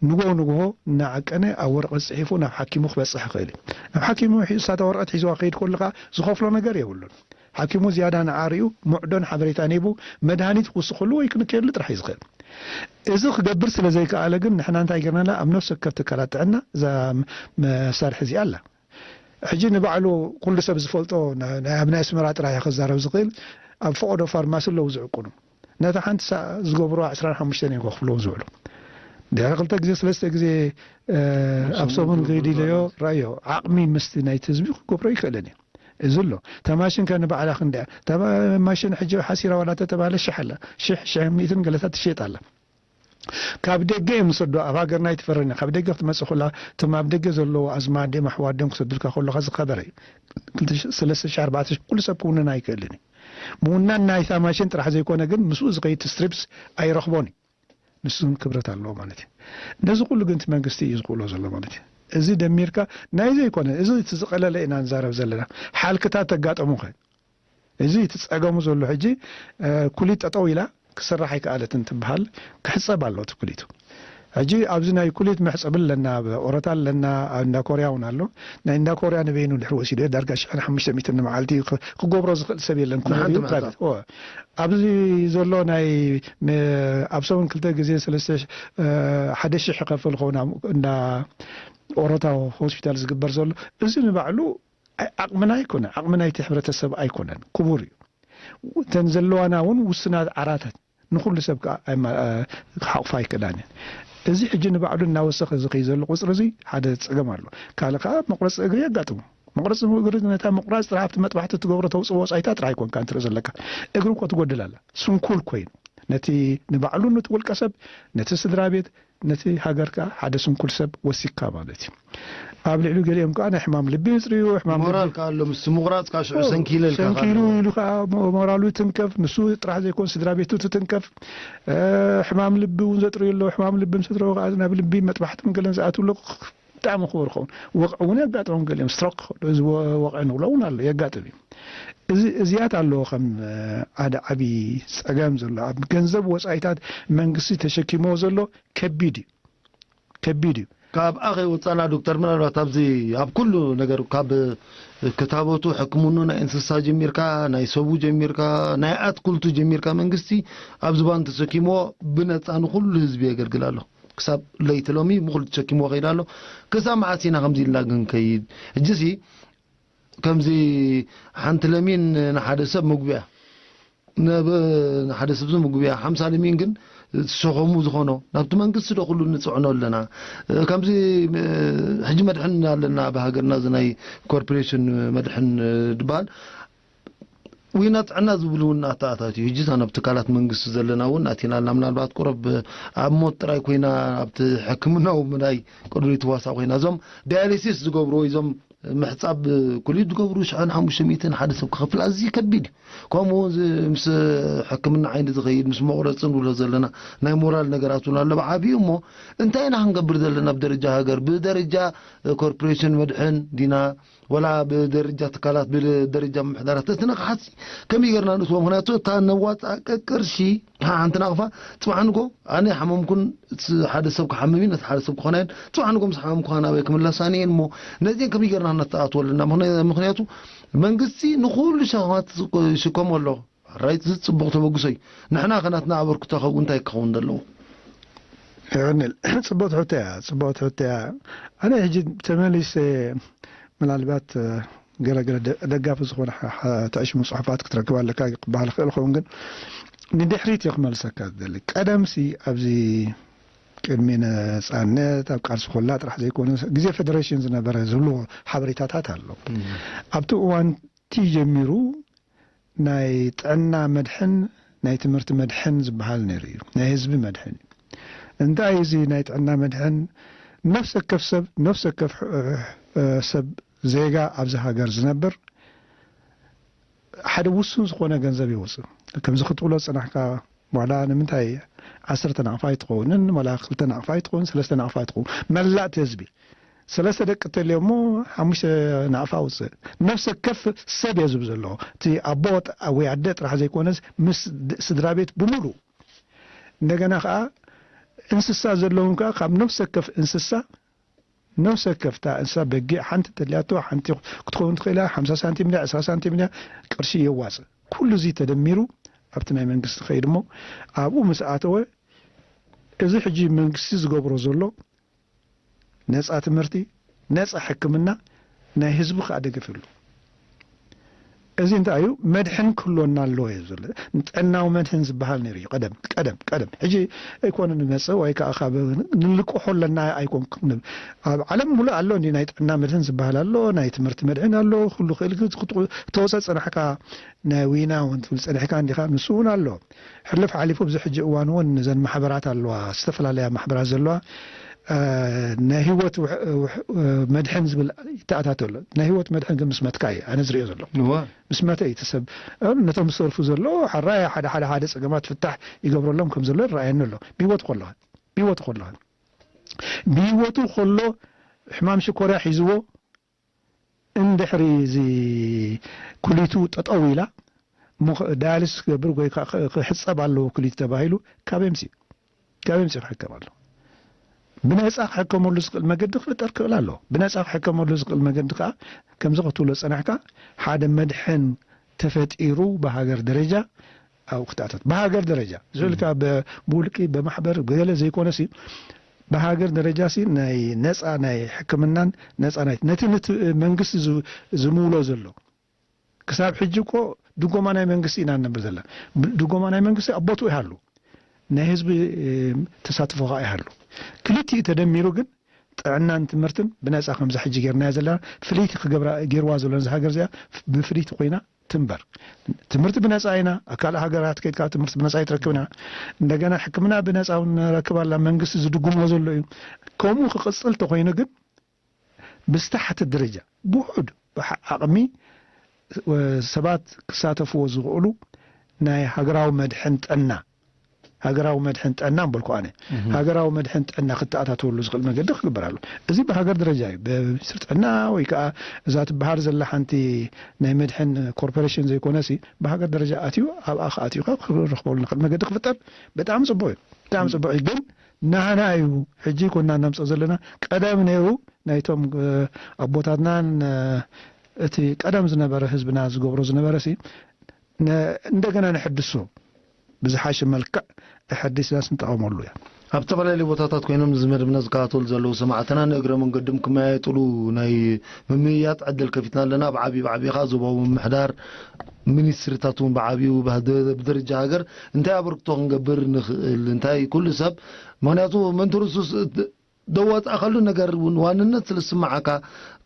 ንግሆ ንግሆ እናዓቀነ ኣብ ወረቐት ጽሒፉ ናብ ሓኪሙ ክበጽሕ ይኽእል እዩ። ናብ ሓኪሙ ሒ-፣ እሳተ ወረቐት ሒዝዋ ክኸይድ ከሎ ከኣ ዝኸፍሎ ነገር የብሉን። ሓኪሙ ዝያዳ ንዓሪኡ ምዕዶን ሓበሬታን ሂቡ መድሃኒት ክውስኸሉ ወይ ክንክየሉ ጥራሕ እዩ ዝኽእል። እዚ ክገብር ስለ ዘይከኣለ ግን ንሕና እንታይ ገርናላ? ኣብ ነፍሲ ወከፍ ትካላት ጥዕና እዛ መ-፣ መሳርሒ እዚኣ ኣላ። ሕጂ ንባዕሉ ኩሉ ሰብ ዝፈልጦ ና-፣ ናይ፣ ኣብ ናይ ኣስመራ ጥራሕ እዩ ክዛረብ ዝኽእል። ኣብ ፈቐዶ ፋርማሲ ኣለዉ ዝዕቅኑ። ነታ ሓንቲ ሳዕ ዝገብሩዋ ዕስራን ሓሙሽተን እዮም ከኽፍልዎ ዝውዕሉ። ድሕሪ ክልተ ግዜ፣ ሰለስተ ግዜ፣ እ፣ ኣብ ኣብ ሰሙን ሰሙን ከይዱ ኢለዮ፣ ዝገብሩ። ራዮ፣ ዓቕሚ ምስቲ ናይቲ ህዝቢ ክገብሮ ይክእልን እዩ። እዚ ኣሎ። እታ ማሽን ከ ንባዕላ ክንደያ? እታ ማ-፣ ማሽን ሕጂ ሓሲራ ዋላ ተተባህለ ሽሕ ኣላ። ሽሕ፣ ሽሕ ሚእትን ገለታት ትሸየጥ ኣላ። ካብ ደገ እዮም ዝሰዶ፣ ኣብ ሃገርና ኣይትፈርን እያ። ካብ ደገ ክትመጽእ ከላ፣ እቶም ኣብ ደገ ዘለዉ ኣዝማድ ድዮም ኣሕዋት ድዮም ክሰዱልካ ከለኻ ዝኸበረ እዩ። ክልተ ሺሕ፣ ሰለስተ ሺሕ፣ ኣርባዕተ ሺሕ፣ ኩሉ ሰብ ክውንን ኣይክእልን እዩ። ምውናን ናይታ ማሽን ጥራሕ ዘይኮነ ግን፣ ምስኡ ዝኸይድ ስትሪፕስ ኣይረኽቦን እዩ። ንሱ እውን ክብረት ኣለዎ ማለት እዩ። ነዚ ኩሉ ግን እቲ መንግስቲ እዩ ዝኽእሎ ዘሎ ማለት እዩ። እዚ ደሚርካ ናይ ዘይኮነ፣ እዚ እቲ ዝቐለለ ኢና ንዛረብ ዘለና። ሓልክታት ተጋጠሙኸ? እዚ እቲ ጸገሙ ዘሎ ሕጂ፣ እ፣ ኩሊት ጠጠው ኢላ ክስራሕ ኣይከኣለትን ትበሃል፣ ክሕጸብ ኣሎ እቲ ኩሊቱ። ሕጂ ኣብዚ ናይ ኩሊት መሕጸቢ ኣለና፣ ኣብ ኦሮታ ኣለና፣ ኣብ እንዳ ኮርያ እውን ኣሎ። ናይ እንዳ ኮርያ ንበይኑ ድሕሪ ወሲዱ ዳርጋ ሽሕን ሓሙሽተ ሚእትን ንመዓልቲ ክ-፣ ክገብሮ ዝኽእል ሰብ የለን። ኩሉ ንሓንቲ እዩ ምሕጻብ። ፕራይቬት። ኦ፣ ኣብዚ ዘሎ ናይ ም-፣ ኣብ ሰሙን ክልተ ግዜ ሰለስተ ሽ-፣ እ፣ ሓደ ሽሕ ይኸፍል ኸውን ኣብ እንዳ ኦሮታ ሆስፒታል ዝግበር ዘሎ። እዚ ንባዕሉ ዓቕምና ኣይኮነ፣ ዓቕሚ ናይቲ ሕብረተሰብ ኣይኮነን፣ ክቡር እዩ። እተን ዘለዋና እውን ውስናት ዓራታት ንኹሉ ሰብ ከዓ ኣይማ-፣ ክሓቑፋ ኣይክእላን እየን። እዚ ሕጂ ንባዕሉ እናወሰኸ ዝኸይ ዘሎ ቁፅሪ እዚ ሓደ ፀገም ኣሎ። ካልእ ከዓ መቁረፂ እግሪ የጋጥሙ። መቁረፂ እግሪ ነታ ምቁራፅ ጥራሕ ኣብቲ መጥባሕቲ ትገብሮ ተውፅኦ ወፃኢታት ጥራሕ ኣይኮንካ እንትርኢ ዘለካ። እግሪ እኮ ትጎድል ኣላ። ስንኩል ኮይኑ ነቲ ንባዕሉ ነቲ ውልቀ ሰብ ነቲ ስድራ ቤት ነቲ ሃገር ከዓ ሓደ ስንኩል ሰብ ወሲካ ማለት እዩ። ኣብ ልዕሊ ገሊኦም ከዓ ናይ ሕማም ልቢ ይፅርዩ፣ ሕማም ልቢ ሞራል ከዓ ኣሎ። ምስ ምቑራፅ ከዓ ሽዑ ሰንኪለልካ ሰንኪሉ ኢሉ ከዓ ሞ-፣ ሞራሉ ትንከፍ። ንሱ ጥራሕ ዘይኮን ስድራ ቤቱ ትትንከፍ። እ፣ ሕማም ልቢ እውን ዘጥርዩ ኣለዉ። ሕማም ልቢ ምስ ኣጥረወ ከዓ ናብ ልቢ መጥባሕትን ገለን ዝኣትዉ ኣለዉ። ብጣዕሚ ክቡር ክኸውን። ወቕዒ እውን የጋጥሞም ገሊኦም ስትሮክ ክኸዱ፣ እዚ ወ-፣ ወቕዒ ንብሎ እውን ኣሎ፣ የጋጥም እዩ። እዚ፣ እዚያት ኣለዎ ከም፣ እ፣ ሓደ ዓብዪ ጸገም ዘሎ። ኣብ ገንዘብ ወጻኢታት መንግስቲ ተሸኪምዎ ዘሎ ከቢድ እዩ። ከቢድ እዩ። ካብኣ ከይወጻና ዶክተር፣ ምናልባት ኣብዚ ኣብ ኩሉ ነገር ካብ ክታበቱ፣ ሕክምኑ፣ ናይ እንስሳ ጀሚርካ፣ ናይ ሰቡ ጀሚርካ፣ ናይ ኣትክልቱ ጀሚርካ መንግስቲ ኣብ ዝባን ተሰኪምዎ ብነጻ ንኩሉ ህዝቢ የገልግል ኣሎ። ክሳብ ለይቲ ሎሚ ብኩሉ ተሸኪምዎ ከይድ ኣሎ። ክሳብ መዓስ ኢና ከምዚ ኢልና ግን ከይድ? ሕጂሲ ከምዚ ሓንቲ ለሚን ንሓደ ሰብ መጉቢያ፣ ነብ-፣ ንሓደ ሰብ መጉቢያ፣ ሓምሳ ለሚን ግን ዝሸኸሙ ዝኾኖ ናብቲ መንግስቲ ዶ ኩሉ ንጽዕኖ ኣለና? ከምዚ፣ ሕጂ መድሕን ኣለና ብሃገርና፣ እዚ ናይ ኮርፖሬሽን መድሕን ድበሃል። ዊና ጥዕና ዝብል እውን ኣተኣታትዩ። ሕጂ እዛ ናብ ትካላት መንግስቲ ዘለና እውን ኣቲና ኣላ። ምናልባት ቁረብ ኣብ ሞት ጥራይ ኮይና ኣብቲ ሕክምናዊ ምናይ ቅድሪ ትዋሳ ኮይና፣ እዞም ዳያሊሲስ ዝገብሩ ወይ እዞም ምሕጻብ ኩሊት ዝገብሩ ሽሕን ሓሙሽተ ሚእትን ሓደ ሰብ ክኸፍል ኣዝዩ ከቢድ እዩ። ከምኡ ዝ-፣ ምስ ሕክምና ዓይኒ ዝኸይድ፣ ምስ መቑረጺ ንብሎ ዘለና ናይ ሞራል ነገራት እውን ኣሎ ብዓቢኡ። እሞ እንታይ ኢና ክንገብር ዘለና ብደረጃ ሃገር? ብደረጃ ኮርፖሬሽን መድሕን ዲና ወላ ብደረጃ ትካላት፣ ብደረጃ ምምሕዳራት፣ እቲ ነቕሓት ከመይ ጌርና ንእትዎ? ምኽንያቱ እታ ነዋጻእ ቅርሺ ሓንቲ ናቕፋ፣ ጽባሕ ንጎ ኣነ ሓመምኩን፣ ስ-፣ ሓደ ሰብ ክሓምም እዩ፣ ነቲ ሓደ ሰብ ክኾና እየን። ጽባሕ ንጎ ምስ ሓመምኩ ናበይ ክምለሳኒ እየን? እሞ ነዚአን ከመይ ጌርና ነተኣትወልና? ምኽንያ-፣ ምኽንያቱ መንግስቲ ንኹሉ ሸኸማት ይሽከሞ ኣሎ። ራይት፣ እዚ ጽቡቕ ተበግሶ እዩ። ንሕና ከ ናትና ኣበርክቶ ከብኡ እንታይ ክኸውን ዘለዎ? ይቐንል። ጽቡቕቲ ሕቶ እያ፣ ጽቡቕቲ ሕቶ እያ። ኣነ ሕጂ ተመሊሰ ምናልባት፣ እ፣ ገለ ገለ ደ-፣ ደጋፊ ዝኾነ ሓ-፣ ሓ-፣ ትዕሽሙ ጽሑፋት ክትረክብ ኣለካ ክበሃል ክእል ኸውን፣ ግን ንድሕሪት እየ ክመልሰካ ዝደሊ። ቀደምሲ ኣብዚ ቅድሚ ነጻነት ኣብ ቃልሲ ኮላ ጥራሕ ዘይኮነ ግዜ ፌደሬሽን ዝነበረ ዝብሉ ሓበሬታታት ኣሎ። እም። ኣብቲ እዋን እቲ ጀሚሩ ናይ ጥዕና መድሕን፣ ናይ ትምህርቲ መድሕን ዝበሃል ነይሩ እዩ። ናይ ህዝቢ መድሕን እዩ። እንታይ እዚ ናይ ጥዕና መድሕን? ነፍሲ ወከፍ ሰብ፣ ነፍሲ ወከፍ፣ እ፣ እ፣ ሰብ ዜጋ ኣብዚ ሃገር ዝነብር ሓደ ውሱን ዝኾነ ገንዘብ የውፅእ። ከምዚ ክትብሎ ዝጸናሕካ፣ ዋላ ንምንታይ ዓሰርተ ናቕፋ ኣይትኸውንን፣ ዋላ ክልተ ናቕፋ ኣይትኸውን፣ ሰለስተ ናቕፋ ኣይትኸውን፣ መላእ እቲ ህዝቢ ሰለስተ ደቂ እተልዮ እሞ ሓሙሽተ ናቕፋ ውፅእ። ነፍሲ ወከፍ ሰብ እየ ዝብል ዘሎ። እቲ ኣቦ ጥ-፣ ወይ ኣደ ጥራሕ ዘይኮነስ ምስ ድ-፣ ስድራ ቤት ብምሉእ። እንደገና ከዓ እንስሳ ዘለዎም ከዓ ካብ ነፍሲ ወከፍ እንስሳ፣ ነፍሲ ወከፍ እታ እንስሳ በጊዕ ሓንቲ ተልያቶ ሓንቲ ክትከውን ትኽእል እያ፣ ሓምሳ ሳንቲም ድያ፣ ዕስራ ሳንቲም ድያ፣ ቅርሺ የዋፅእ። ኩሉ እዚ ተደሚሩ ኣብቲ ናይ መንግስቲ ከይድ እሞ ኣብኡ ምስ ኣተወ እዚ ሕጂ መንግስቲ ዝገብሮ ዘሎ ነጻ ትምህርቲ፣ ነጻ ሕክምና፣ ናይ ህዝቢ ከኣ ደገፍ ይብሉ። እዚ እንታይ እዩ? መድሕን ክህልወና ኣለዎ እዩ ዝብል። ጥዕናዊ መድሕን ዝበሃል ነይሩ እዩ ቀደም፣ ቀደም፣ ቀደም። ሕጂ ኣይኮነን ዝመጽእ ወይ ከኣ ካብ ንልቅሖ ኣለና ኣይኮንኩም። ኣብ ዓለም ሙሉእ ኣሎ እንዲ ናይ ጥዕና መድሕን ዝበሃል ኣሎ፣ ናይ ትምህርቲ መድሕን ኣሎ፣ ኩሉ ክእል ግን ክትቁ-፣ ተወሰ ጽናሕካ ናይ ዊና እውን ትብል ጸኒሕካ እንዲኻ፣ ንሱ እውን ኣሎ። ሕልፍ ሓሊፉ ኣብዚ ሕጂ እዋን እውን እዘን ማሕበራት ኣለዋ፣ ዝተፈላለያ ማሕበራት ዘለዋ፣ እ፣ ናይ ህይወት ውሕ-፣ ውሕ-፣ መድሕን ዝብል ይተኣታቶ ኣሎ። ናይ ህይወት መድሕን ግን ምስ መትካ እዩ፣ ኣነ ዝሪኦ ዘሎ። እዋ። ምስ መተ እዩ እቲ ሰብ። እ፣ ነቶም ዝሰርፉ ዘሎ፣ ሕራይ ሓደ፣ ሓደ፣ ሓደ ጸገማት ፍታሕ ይገብረሎም ከም ዘሎ ይረኣየኒ ኣሎ። ብህይወቱ ከሎ፣ ብህይወቱ ከሎ፣ ብህይወቱ ከሎ ሕማም ሽኮርያ ሒዝዎ፣ እንድሕሪ እዚ ኩሊቱ ጠጠው ኢላ፣ እሞ ኸ-፣ ዳያሊሲስ ክገብር ወይ ከ-፣ ከ-፣ ክሕጸብ ኣለዎ ኩሊቱ ተባሂሉ፣ ካብ ኤምሲ፣ ካብ ኤምሲ ክሕከም ኣሎ። ብነጻ ክሕከመሉ ዝኽእል መገዲ ክፍጠር ክኽእል ኣሎ። ብነጻ ክሕከመሉ ዝኽእል መገዲ ከኣ፣ ከምዚ ክትብሎ ዝጸናሕካ፣ ሓደ መድሕን ተፈጢሩ ብሃገር ደረጃ ኣብኡ ክትኣታት። ብሃገር ደረጃ፣ ዝብልካ ብ-፣ ብውልቂ፣ ብማሕበር፣ ብገለ ዘይኮነሲ፣ ብሃገር ደረጃ ሲ ናይ ነፃ ናይ ሕክምናን ነፃ ናይ ነቲ ነቲ መንግስቲ ዝ- ዝምውሎ ዘሎ ክሳብ ሕጂ እኮ ድጎማ ናይ መንግስቲ ኢና ንነብር ዘለና። ብ- ድጎማ ናይ መንግስቲ ኣብ ቦትኡ ይሃሉ፣ ናይ ህዝቢ እ፣ ተሳትፎ ከዓ ይሃሉ። ክልቲኡ ተደሚሩ ግን ጥዕናን ትምህርትን ብነፃ ከምዛ ሕጂ ጌርናዮ ዘለና ፍልይቲ ክገብራ ጌርዋ ዘሎ ነዚ ሃገር እዚኣ ብፍልይቲ ኮይና ትንበር። ትምህርቲ ብነፃ ኢና ኣብ ካልእ ሃገራት ከይድካ ትምህርቲ ብነፃ ይትረክብና። እንደገና ሕክምና ብነፃ እውን ንረክብ ኣላ መንግስቲ ዝድጉሞ ዘሎ እዩ። ከምኡ ክቕፅል ተኮይኑ ግን ብዝተሓተ ደረጃ ብውሑድ ብዓቕሚ ሰባት ክሳተፍዎ ዝኽእሉ ናይ ሃገራዊ መድሕን ጥዕና ሃገራዊ መድሕን ጥዕና ምበልኩ ኣነ ሃገራዊ መድሕን ጥዕና ክተኣታተወሉ ዝኽእል መገዲ ክግበር ኣሎ። እዚ ብሃገር ደረጃ እዩ። ብሚኒስትር ጥዕና ወይ ከዓ እዛ ትበሃል ዘላ ሓንቲ ናይ መድሕን ኮርፖሬሽን ዘይኮነሲ ብሃገር ደረጃ ኣትዩ ኣብኣ ክኣትዩካ ክረኽበሉ ንኽእል መገዲ ክፍጠር ብጣዕሚ ፅቡቅ እዩ። ብጣዕሚ ፅቡቅ እዩ። ግን ናህና እዩ ሕጂ ኮና ነምፀ ዘለና ቀደም ነይሩ ናይቶም ኣቦታትናን እቲ ቀደም ዝነበረ ህዝብና ዝገብሮ ዝነበረ ሲ እንደገና ንሕድሶ ብዝሓሸ መልክዕ ተሐዲስናስ ንጠቐመሉ እያ። ኣብ ዝተፈላለዩ ቦታታት ኮይኖም እዚ መደብና ዝከታተሉ ዘለዉ ሰማዕትና ንእግረ መንገድም ክመያየጥሉ ናይ ምምይያጥ ዕድል ከፊትና ኣለና። ብዓብዩ ብዓብዩ ከዓ ዞባዊ ምምሕዳር ሚኒስትሪታት እውን ብዓብዩ ብደረጃ ሃገር እንታይ ኣበርክቶ ክንገብር ንኽእል እንታይ ኩሉ ሰብ ምክንያቱ መንትርሱስ ደዋፃእካሉ ነገር እውን ዋንነት ስለ ዝስምዓካ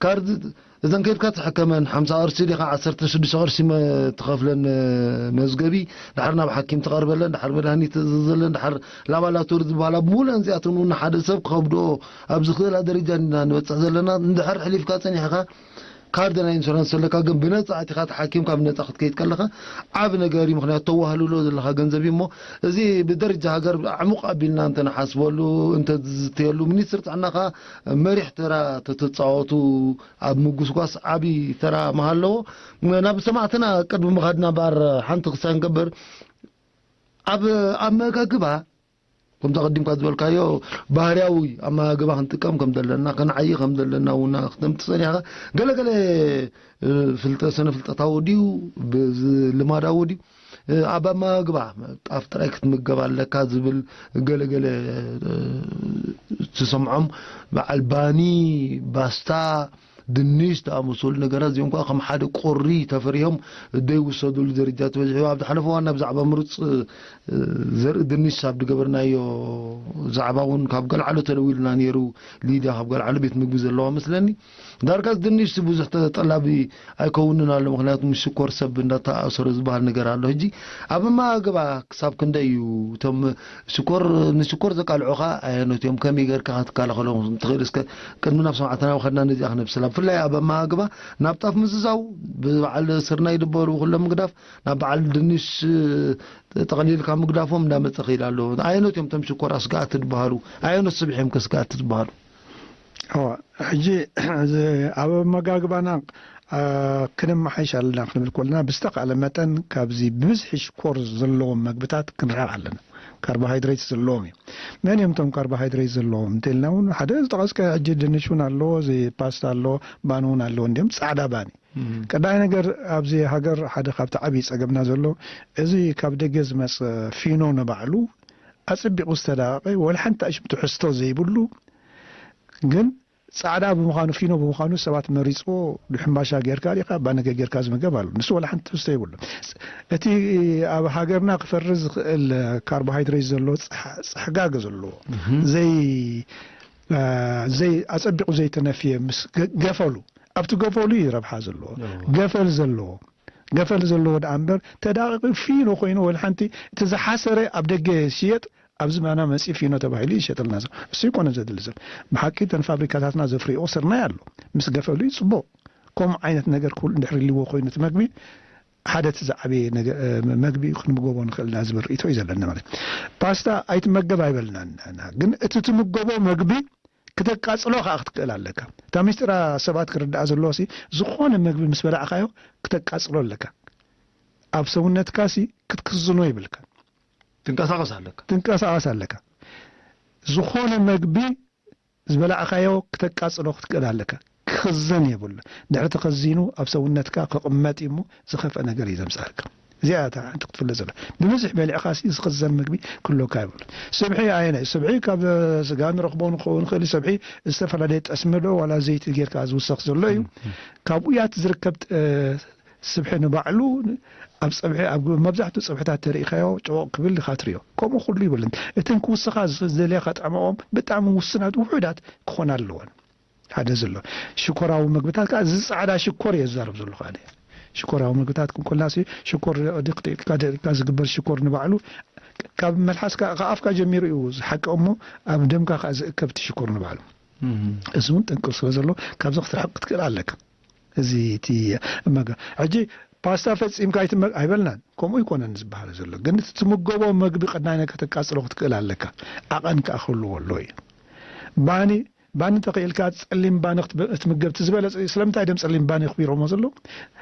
ካርድ እዘን ከድካ ትሕከመን ሓምሳ ቅርሺ ዲኻ ዓሰርተ ሽዱሽተ ቅርሺ ትኸፍለን መዝገቢ ድሓር ናብ ሓኪም ትቐርበለን ድሓር መድሃኒት ትእዘዘለን ድሓር ላባላቶሪ ዝበሃላ ብሙሉአን እዚኣተን እውን ሓደ ሰብ ክኸብድኦ ኣብ ዝኽእላ ደረጃ ኢና ንበፅሕ ዘለና። እንድሕር ሕሊፍካ ፀኒሕካ ካርድ ናይ ኢንሹራንስ ዘለካ ግን ብነፃ ኣቲኻ ተሓኪምካ ብነፃ ክትከይድ ከለኻ ዓብ ነገር እዩ። ምክንያቱ ተዋህልሎ ዘለካ ገንዘብ እዩ እሞ እዚ ብደረጃ ሃገር ዓሙቕ ኣቢልና እንተንሓስበሉ እንተዝዝተየሉ ሚኒስትር ጥዕና ከ መሪሕ ተራ ተተፃወቱ ኣብ ምጉስጓስ ዓብዪ ተራ ምሃለዎ። ናብ ሰማዕትና ቅድሚ ምኻድና እምበኣር ሓንቲ ክሳይ ንገብር ኣብ ኣመጋግባ ከምቲ ኣቐዲምካ ዝበልካዮ ባህርያዊ ኣመጋግባ ክንጥቀም ከም ዘለና ክንዓይ ከም ዘለና እውን ክተምቲ ጸኒሕካ ገለገለ ፍልጠ ስነ ፍልጠታዊ ድዩ ልማዳዊ ድዩ ኣብ ኣመጋግባ ጣፍ ጥራይ ክትምገብ ኣለካ ዝብል ገለገለ ትሰምዖም በዓል ባኒ ባስታ ድንሽ ዝኣመሰሉ ነገራት እዚኦም ከዓ ከም ሓደ ቁሪ ተፈሪሆም ዘይውሰዱሉ ደረጃ ተበዚሑ ኣብ ዝሓለፈ ዋና ብዛዕባ ምሩፅ ዘርኢ ድንሽ ኣብ ዝገበርናዮ ዛዕባ እውን ካብ ገልዓሎ ተደዊሉና ነይሩ። ሊድያ ካብ ገልዓሎ ቤት ምግቢ ዘለዋ መስለኒ ዳርጋ ድንሽ ብዙሕ ተጠላቢ ኣይከውንን ኣሎ ምክንያቱ ምስ ሽኮር ሰብ እንዳተኣሰረ ዝበሃል ነገር ኣሎ ሕጂ ኣብ ኣመጋግባ ክሳብ ክንደይ እዩ እቶም ሽኮር ንሽኮር ዘቃልዑኻ ኣየኖት እዮም ከመይ ጌርካ ክትከላኸሎም ትኽእል እስከ ቅድሚ ናብ ሰማዕትና ወኸድና ነዚኣ ክነብስላ ብፍላይ ኣብ ኣመጋግባ ናብ ጣፍ ምዝዛው ብበዓል ስርናይ ድበሉ ኩሎም ምግዳፍ ናብ በዓል ድንሽ ጠቕሊልካ ምግዳፎም እንዳመፀ ክኢል ኣሎ ኣየኖት እዮም ቶም ሽኮር ኣስጋእቲ ዝበሃሉ ኣየኖት ስብሒም ከስጋእቲ ዝበሃሉ እዋ ሕጂ ኣብ ኣመጋግባና ክነመሓይሽ ኣለና ክንብል ከለና ብዝተኻእለ መጠን ካብዚ ብብዝሒ ሽኮር ዘለዎም መግብታት ክንርሕቕ ኣለና። ካርቦሃይድሬት ዘለዎም እዮም። መን እዮም እቶም ካርቦሃይድሬት ዘለዎም እንተልና እውን ሓደ ዝጠቐስካ ሕጂ ድንሽ እውን ኣለዎ፣ እዚ ፓስታ ኣለዎ፣ ባኒ እውን ኣለዎ። እንዲም ፃዕዳ ባኒ ቀዳይ ነገር ኣብዚ ሃገር ሓደ ካብቲ ዓብዪ ፀገምና ዘሎ እዚ ካብ ደገ ዝመፀ ፊኖ ንባዕሉ ኣፅቢቑ ዝተዳቀቀ ወላ ሓንቲ ኣሽም ትሕዝቶ ዘይብሉ ግን ፃዕዳ ብምዃኑ ፊኖ ብምዃኑ ሰባት መሪፅዎ ብሕምባሻ ጌርካ ዲኻ ባነገ ጌርካ ዝምገብ ኣሎ ንሱ ወላ ሓንቲ ትሕዝቶ የብሉ እቲ ኣብ ሃገርና ክፈሪ ዝኽእል ካርቦሃይድሬት ዘለዎ ፀሕጋገ ዘለዎ ዘይ ዘይ ኣፀቢቑ ዘይተነፍየ ምስ ገፈሉ ኣብቲ ገፈሉ እዩ ረብሓ ዘለዎ ገፈል ዘለዎ ገፈል ዘለዎ ደኣ እምበር ተዳቂቑ ፊኖ ኮይኑ ወላ ሓንቲ እቲ ዝሓሰረ ኣብ ደገ ዝሽየጥ ኣብዚ ማና መፂ ፊኖ ተባሂሉ ይሸጠልና ዘሎ እሱ ይኮነ ዘድሊ ዘሎ ብሓቂ ተን ፋብሪካታትና ዘፍሪኦ ስርናይ ኣሎ ምስ ገፈሉ እዩ ፅቡቅ ከምኡ ዓይነት ነገር ክህሉ እንድሕር ይልዎ ኮይኑ እቲ መግቢ ሓደ እቲ ዝዓበየ መግቢ ክንምገቦ ንኽእል ኢና ዝብል ርእቶ እዩ ዘለና ማለት ፓስታ ኣይትመገብ ኣይበልናን ግን እቲ ትምገቦ መግቢ ክተቃጽሎ ከኣ ክትክእል ኣለካ። እታ ምስጢራ ሰባት ክርድኣ ዘለዎ ሲ ዝኾነ መግቢ ምስ በላዕካዮ ክተቃጽሎ ኣለካ። ኣብ ሰውነትካ ሲ ክትክዝኖ ይብልካ። ትንቀሳቐስ ኣለካ። ትንቀሳቐስ ኣለካ። ዝኾነ መግቢ ዝበላዕካዮ ክተቃጽሎ ክትክእል ኣለካ። ክኽዘን የብሉ። ድሕሪ ተኸዚኑ ኣብ ሰውነትካ ክቕመጥ እዩ እሞ ዝኸፍአ ነገር እዩ ዘምጽኣልካ። እዚኣ እታ ሓንቲ ክትፍለጥ ዘሎ። ብብዝሒ በሊዕኻ ሲ ዝኽዘን ምግቢ ክህልወካ ይብሉ። ስብሒ ኣየናይ? ስብሒ ካብ ስጋ ንረኽቦ ንኸውን ንኽእል። ስብሒ ዝተፈላለየ ጠስሚ ዶ ዋላ ዘይቲ ጌርካ ዝውሰኽ ዘሎ እዩ። ካብኡ ያት ዝርከብ ጥ-፣ ስብሒ ንባዕሉ ኣብ ጸብሒ፣ ኣብ መብዛሕትኡ ጸብሕታት ተርእኻዮ ጨወቕ ክብል ኢኻ ትርእዮ። ከምኡ ኩሉ ይብልን። እተን ክውስኻ ዝ-፣ ዝደልያ ከጥዕምኦም ብጣዕሚ ውሱናት ውሑዳት ክኾና ኣለወን። ሓደ ዘሎ ሽኮራዊ ምግብታት ከዓ፣ እዚ ጻዕዳ ሽኮር እየ ዝዛረብ ዘለኹ ኣነ። ሽኮራዊ ምግብታት ክንኮልና ሲ ሽኮር ድቕድቕካ፣ ድቕድቕካ ዝግበር ሽኮር ንባዕሉ ካብ መልሓስካ፣ ካብ ኣፍካ ጀሚሩ እዩ ዝሓቅቕ እሞ ኣብ ደምካ ከዓ ዝእከብ እቲ ሽኮር ንባዕሉ። እም። እዚ እውን ጠንቅል ስለ ዘሎ ካብዚ ክትርሕቕ ክትክእል ኣለካ። እዚ እቲ መገ-፣ ሕጂ ፓስታ ፈጺምካ ኣይትመ-፣ ኣይበልናን፣ ከምኡ ኣይኮነን ዝበሃል ዘሎ። ግን እቲ ትምገቦ መግቢ ቀዳማይ ከተቃጽሎ ክትክእል ኣለካ። ዓቐን ከኣ ክህልዎ ኣለዎ እዩ። ባኒ፣ ባኒ እንተኽኢልካ ጸሊም ባኒ ክትብ-፣ ክትምገብ እቲ ዝበለጸ እዩ። ስለምንታይ ደም ጸሊም ባኒ ኣኽቢሮሞ ዘለዉ?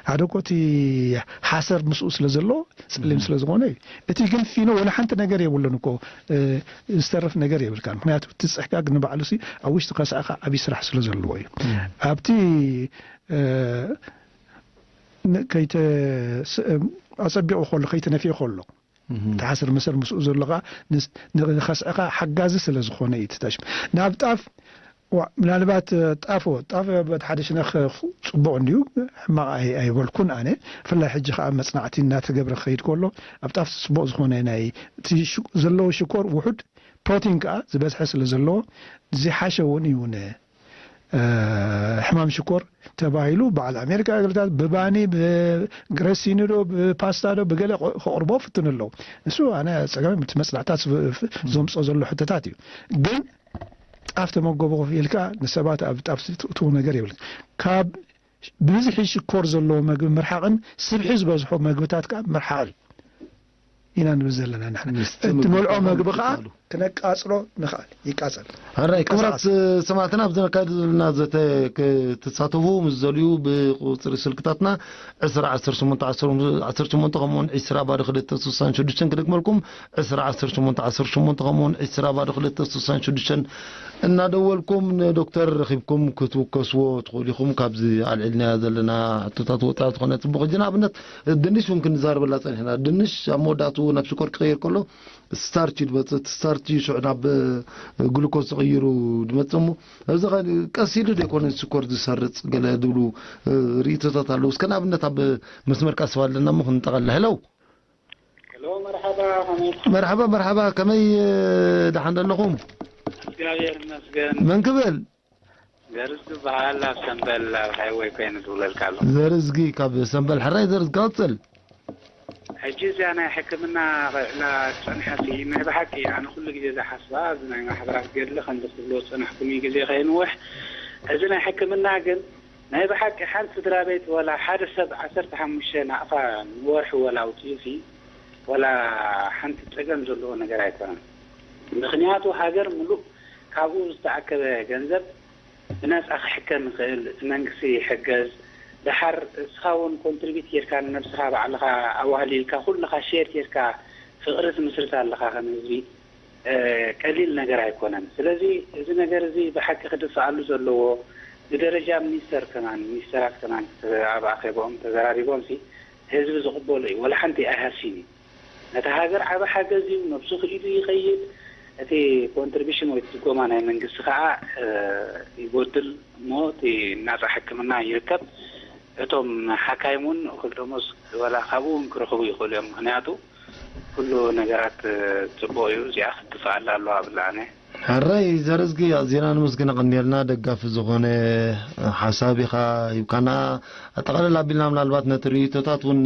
ሓደ እኮ እቲ ሓሰር ምስኡ ስለ ዘሎ፣ ጸሊም እም። ስለ ዝኾነ እዩ። እቲ ግን ፊኖ ወላ ሓንቲ ነገር የብሉን እኮ፣ እ፣ ዝተርፍ ነገር የብልካን። ምኽንያቱ እቲ ጽሕጋግ ንባዕሉሲ ኣብ ውሽጢ ከስዐኻ ዓብዪ ስራሕ ስለ ዘለዎ እዩ። እም። ኣብቲ፣ እ፣ ን-፣ ከይተ-፣ ስ-፣ እ፣ ኣጸቢቑ ከሎ፣ ከይተነፍየ ከሎ፣ እም። እቲ ሓሰር መሰር ምስኡ ዘሎ ኸኣ ንስ-፣ ን-፣ ንኸስዐኻ ሓጋዚ ስለ ዝኾነ እዩ እቲ ታሽም። ናብ ጣፍ፣ ዋ፣ ምናልባት፣ እ፣ ጣፎ፣ ጣፍ በቲ ሓደ ሽነኽ ጽቡቕ እንድዩ፣ ሕማቕ ኣይ-፣ ኣይበልኩን ኣነ። ብፍላይ ሕጂ ኸኣ መጽናዕቲ እናተገብረ ክኸይድ ከሎ፣ ኣብ ጣፍ ጽቡቕ ዝኾነ ናይ እቲ ሽ-፣ ዘለዎ ሽኮር ውሑድ፣ ፕሮቲን ከኣ ዝበዝሐ ስለ ዘለዎ፣ ዝሓሸ እውን እዩ ን-፣ እ፣ ሕማም ሽኮር ተባሂሉ በዓል ኣሜሪካ ሃገርታት ብባኒ፣ ብግረሲኒ ዶ፣ ብፓስታ ዶ፣ ብገለ ከ-፣ ከቕርቦ ፍትን ኣለዉ። ንሱ ኣነ ጸገም እቲ መጽናዕታት ፍ-፣ ፍ-፣ ዘምጽኦ ዘሎ ሕቶታት እዩ። ግን ጣፍ ተመገቡ ኢልካ ንሰባት ኣብ ጣፍ ትእትዉ ነገር የብልካ። ካብ ብብዝሒ ሽኮር ዘለዎ መግቢ ምርሓቕን ስብሒ ዝበዝሖ መግብታት ከኣ ምርሓቕን ኢና ንብል ዘለና ንሕና። ምስቲ እቲ መግቢ መልዖ ከኣ መግቢ ከኣ ምቅጻሉ። ክነቃጽሎ ንኽኣል፣ ይቃጸል። ሕራይ፣ ክቡራት ይንቀሳቐስ። ሰማዕትና፣ ኣብዚ ነካይድ ዘለና ዘተ ክትሳተፉ ምስ ዘልዩ ብቁጽሪ ስልክታትና ዕስራ ዓሰርተ ሸሞንተ ዓሰርተ ሸሞንተ ከምኡውን ዕስራ ባዶ ክልተ ስሳን ሽዱሽተን ክደግመልኩም፣ ዕስራ ዓሰርተ ሸሞንተ ዓሰርተ ሸሞንተ ከምኡውን ዕስራ ባዶ ክልተ ስሳን ሽዱሽተን እናደወልኩም ንዶክተር ረኺብኩም ክትውከስዎ ትኽእሉ ኢኹም። ካብዚ ኣልዒልናዮ ዘለና ሕቶታት ወፃኢ ዝኾነ ፅቡቕ ሕጂ ንኣብነት ድንሽ እውን ክንዛረበላ ፀኒሕና። ድንሽ ኣብ መወዳእትኡ ናብ ሽኮር ክቕየር ከሎ ስታርች እዩ ዝመፅእ። እቲ ስታርች እዩ ሽዑ ናብ ግሉኮዝ ተቐይሩ ዝመፅእ እሞ እዚ ኸ ቀስ ኢሉ ዶ ኣይኮነን ሽኮር ዝሰርፅ ገለ ዝብሉ እ፣ ርእይቶታት ኣለዉ። እስከ ንኣብነት ኣብ መስመር ቃስባ ኣለና እሞ ክንጠቐልል። ሄሎ። ሄሎ፣ መርሓባ፣ ከመይ? መርሓባ፣ መርሓባ፣ ከመይ፣ እ፣ ደሓን ደለኹም? እግዚኣብሔር ይመስገን። መን ክብል? ዘርዝጊ ዝበሃል ኣብ ሰምበል ኣብ ሃይወይ ኮይኑ ዝውለልካ ኣሎ። ዘርዝጊ ካብ ሰምበል። ሕራይ ዘርዝጊ፣ ቀጽል። ሕጂ እዚኣ ናይ ሕክምና ክዕላ ዝጸንሐሲ ናይ ብሓቂ ኣነ ኩሉ ግዜ ዝሓስባ ኣብዚ ናይ ማሕበራት ገድሊ ከምዚ ክትብሎ ዝጸናሕኩም እዩ ግዜ ከይንውሕ። እዚ ናይ ሕክምና ግን ናይ ብሓቂ ሓንቲ ስድራ ቤት ወላ ሓደ ሰብ ዓሰርተ ሓሙሽተ ናቕፋ ንወርሒ ወላ ኣውጺኡሲ ወላ ሓንቲ ጸገም ዘለዎ ነገር ኣይኮነን። ምኽንያቱ ሃገር ምሉእ ካብኡ ዝተኣከበ ገንዘብ ብነጻ ክሕከም ይኽእል፣ እቲ መንግስቲ ይሕገዝ። ደሓር እስኻ እውን ኮንትሪቢት ጌርካ ንነብስኻ ባዕልኻ ኣዋህሊልካ ኩልኻ ሼር ጌርካ ፍቕሪ ትምስርት ኣለኻ ከም ህዝቢ። እ፣ ቀሊል ነገር ኣይኮነን። ስለዚ እዚ ነገር እዚ ብሓቂ ክድፋኣሉ ዘለዎ ብደረጃ ሚኒስተር ከማን፣ ሚኒስተራት ከማን ኣብ ኣኼባኦም ተዘራሪቦም ሲ ህዝቢ ዝቕበሎ እዩ። ወላ ሓንቲ ኣይሃስይን እዩ። ነታ ሃገር ዓቢ ሓገዝ እዩ፣ ነብሱ ክኢሉ ይኸይድ። እቲ ኮንትሪቢሽን ወይ ድጎማ ናይ መንግስቲ ከኣ፣ እ፣ ይጎድል እሞ እቲ ናጻ ሕክምና ይርከብ። እቶም ሓካይም እውን እኹል ደሞዝ ወላ ካብኡ እውን ክረኽቡ ይኽእሉ እዮም። ምኽንያቱ ኩሉ ነገራት፣ እ፣ ጽቡቕ እዩ። እዚኣ ክትድፋኣላ ኣለዋ እብል ኣነ። ሕራይ ዘርዝጊ ኣዚና ንመስግን ቀንዴልና ደጋፊ ዝኾነ ሓሳብ ኢኻ ሂብካና። ኣጠቓልል ኣቢልና ምናልባት ነቲ ርእይቶታት እውን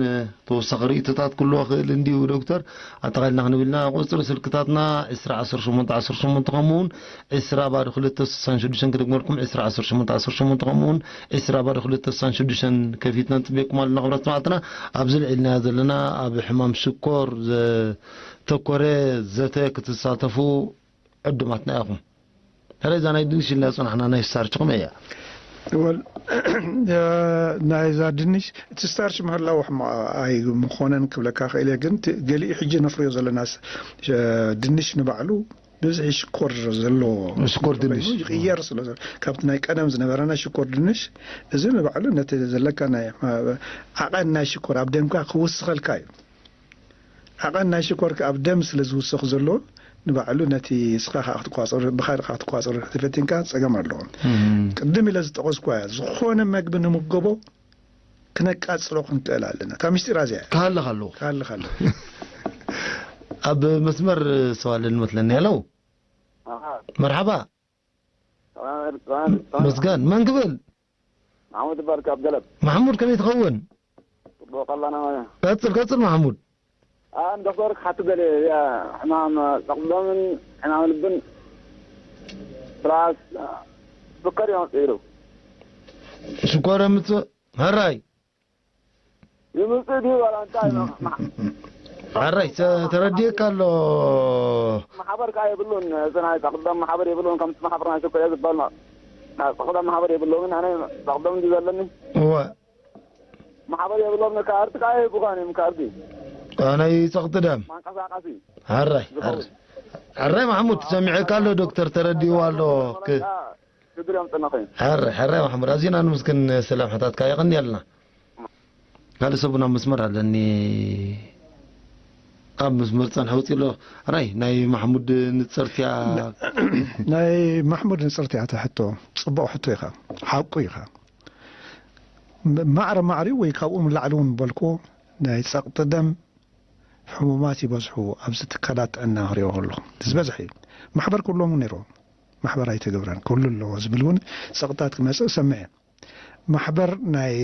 ተወሳኺ ርእይቶታት ክህልዎ ክእል እንድዩ ዶክተር። ኣጠቓሊልና ክንብልና ቁጽሪ ስልክታትና ዕስራ ዓሰርተ ሸሞንተ ዓሰርተ ሸሞንተ ከምኡ እውን ዕስራ ባዶ ክልተ ስሳን ሽዱሽተን ክደግመልኩም ዕስራ ዓሰርተ ሸሞንተ ዓሰርተ ሸሞንተ ከምኡ እውን ዕስራ ባዶ ክልተ ስሳን ሽዱሽተን ከፊትና ንጽበየኩም ኣለና። ክብረት ሰማዕትና ኣብዚ ልዒልናዮ ዘለና ኣብ ሕማም ሽኮር ዘተኮረ ዘተ ክትሳተፉ ዕዱማትና ኢኹም። ሕራይ እዛ ናይ ድንሽ ኢልና ዝጸናሕና ናይ ስታርች ከመይ እያ? ወል፣ ናይዛ ድንሽ እቲ ስታርች ምህላው ሕማቕ ኣይምኾነን ክብለካ ክእል እየ፣ ግን እቲ ገሊኡ ሕጂ ነፍርዮ ዘለና ስ-፣ ሸ-፣ ድንሽ ንባዕሉ ብዝሒ ሽኮር ዘለዎ ሽኮር ኮይኑ ድንሽ። ይቕየር ስለ ዘሎ፣ ካብቲ ናይ ቀደም ዝነበረና ሽኮር ድንሽ፣ እዚ ንባዕሉ ነቲ ዘለካ ናይ፣ እ፣ ዓቐን ናይ ሽኮር ኣብ ደምካ ክውስኸልካ እዩ። ዓቐን ናይ ሽኮር ኣብ ደም ስለ ዝውስኽ ዘሎ ንባዕሉ ነቲ ስኻ ከዓ ክትቋፀሩ ብኻልእ ከዓ ክትቋፀሩ ተፈቲንካ ፀገም ኣለዎ። ቅድም ኢለ ዝጠቐስኳ እያ፣ ዝኾነ መግቢ ንምገቦ ክነቃፅሎ ክንክእል ኣለና። እታ ምስጢር ኣዚያ እያ። ክሃልኽ ኣለዎ። ክሃልኽ ኣለዎ። ኣብ መስመር ሰው ኣለን መስለኒ። ሄሎ፣ መርሓባ። መስገን፣ መን ክብል? ማሕሙድ ይበሃል ካብ ገለብ። ማሕሙድ፣ ከመይ ትኸውን? ጽቡቕ ኣለና። ቀጽል፣ ቀጽል ማሕሙድ። ኣን ዶክተር ክሓቱ ገለ እያ፣ ሕማም ጸቕዶምን ሕማም ልብን ፕላስ ስኳር ይመጽእ ኢሉ። ሽኮር የምጽእ? ሕራይ። ይምጽእ ድዩ ዋላ እንታይ? ማ-፣ ማ-፣ ሕራይ፣ ተ-፣ ተረዲእካ ኣሎ። ማሕበር ከኣ የብሉን። እዚ ናይ ጸቕዶም ማሕበር የብሉን። ከምቲ ማሕበር ናይ ሽኮር እየ ዝበሃል። ናይ ጸቕዶም ማሕበር የብሎምን። ኣነ ጸቕዶም እንዲ ዘለኒ። እወ። ማሕበር የብሎም። ካርድ ከኣ ይህቡኻን እዮም፣ ካርዲ። አ፣ ናይ ጸቕጢ ደም። መንቀሳቐሲ። ሕራይ፣ ዝኸውን። ሕራይ። ሕራይ ማሕሙድ፣ ሰሚዐካ ኣሎ፣ ዶክተር ተረዲእዎ ኣሎ። ክ-፣ ሽግር የምጽእና ኮይኑ። ሕራይ፣ ሕራይ ማሕሙድ፣ ኣዚና ንምስግን ስለ ምሕታትካ፣ የቐንየልና። ካልእ ሰብ እውን ኣብ መስመር ኣለኒ። ኣብ መስመር ጸንሐ ውጽእ ኣሎ። ሕራይ፣ ናይ ማሕሙድ ንጸርትያ። ናይ ማሕሙድ ንጸርትያ እታ ሕቶ፣ ጽቡቕ ሕቶ ኢኻ፣ ሓቁ ኢኻ። ም-፣ ማዕረ ማዕሪኡ ወይ ካብኡ ንላዕሊ እውን በልክዎ፣ ናይ ጸቕጢ ደም ሕሙማት ይበዝሑ ኣብዚ ትካላት ጥዕና ክሪኦ ከለኹ። እቲ ዝበዝሐ እዩ። ማሕበር ክብሎም እውን ነይርዎ። ማሕበር ኣይተገብረን፣ ክህሉ ኣለዎ ዝብል እውን ጸቕጥታት ክመጽእ እሰምዕ እየ። ማሕበር ናይ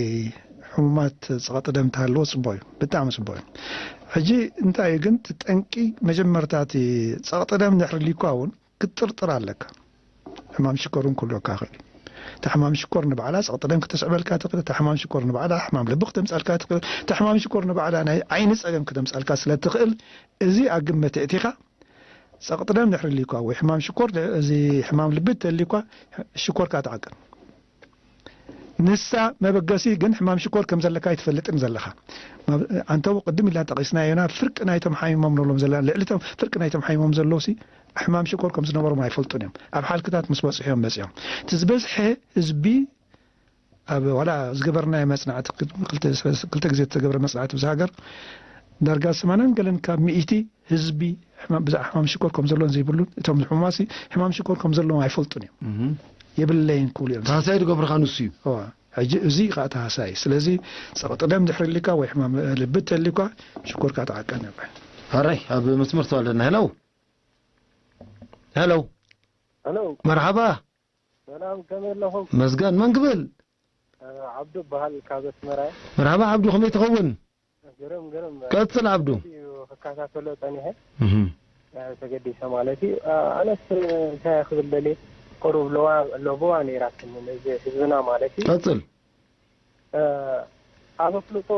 ሕሙማት ጸቕጢ ደም እንተሃለዎ ጽቡቕ እዩ፣ ብጣዕሚ ጽቡቕ እዩ። ሕጂ እንታይ እዩ ግን እቲ ጠንቂ መጀመርታ እቲ ጸቕጢ ደም ድሕሪ ሊኳ እውን ክትጥርጥር ኣለካ። ሕማም ሽኮር እውን ክህልወካ ይኽእል እዩ። እታ ሕማም ሽኮር ንባዕላ ጸቕጢ ደም ክተስዕበልካ ትኽእል፣ እታ ሕማም ሽኮር ንባዕላ ሕማም ልቢ ክተምጻልካ ትኽእል፣ እታ ሕማም ሽኮር ንባዕላ ናይ ዓይኒ ጸገም ክተምጻልካ ስለ ትኽእል፣ እዚ ኣብ ግምት ኣእቲኻ ጸቕጢ ደም ድሕሪ ሊኳ ወይ ሕማም ሽኮር ድ-፣ እዚ ሕማም ልቢ እንተሊኳ ሽኮርካ ትዓቅን። ንሳ መበገሲ ግን ሕማም ሽኮር ከም ዘለካ ኣይትፈልጥን ዘለኻ። ማብ-፣ ኣንተው ቅድም ኢልና ጠቒስናዮ ኢና፣ ፍርቂ ናይቶም ሓሚሞም ንብሎም ዘለና፣ ልዕሊ እቶም ፍርቂ ናይቶም ሓሚሞም ዘለዉ ሲ ሕማም ሽኮር ከም ዝነበሮም ኣይፈልጡን እዮም። ኣብ ሓልክታት ምስ በጽሑ እዮም መጺኦም። እቲ ዝበዝሐ ህዝቢ ኣብ ዋላ ዝገበርናዮ መጽናዕቲ፣ ክልተ፣ ክልተ ግዜ ዝተገብረ መጽናዕቲ ብዚ ሃገር ዳርጋ ሰማንያን ገለን ካብ ሚእቲ ህዝቢ ሕማም፣ ብዛዕባ ሕማም ሽኮር ከም ዘለዎን ዘይብሉን፣ እቶም ሕሙማት ሲ ሕማም ሽኮር ከም ዘለዎም ኣይፈልጡን እዮም። እህ። የብለይን ክብሉ እዮም። ታህሳይ ዝገብርኻ ንሱ እዩ። እዋ፣ ሕጂ እዚ ኸኣ ታህሳይ። ስለዚ ጸቕጢ ደም ድሕሪ ኣሊካ ወይ ሕማም ልቢ እንተሊካ ሽኮርካ ተዓቀን ይብል። ሕራይ፣ ኣብ መስመር ተዋለና። ሄሎ። ሄሎ። ሄሎ። መርሓባ። ሰላም፣ ከመይ ኣለኹም? መስገን፣ መን ክብል? እ፣ ዓብዱ እበሃል፣ ካብ ኣስመራ እየ። መርሓባ ዓብዱ፣ ከመይ ትኸውን? ግርም፣ ግርም። ቀጽል ዓብዱ። እዩ ክከታተሎ ጸኒሐ። እህ። እ፣ ተገዲሰ ማለት እዩ። እ፣ ኣነስ እንታይ ክብል ደልየ፣ ቁሩብ ለዋ-፣ ለበዋ ነይራትኒ ነዚ ህዝብና ማለት እዩ። ቀጽል። እ፣ ኣብ ኣፍልጦ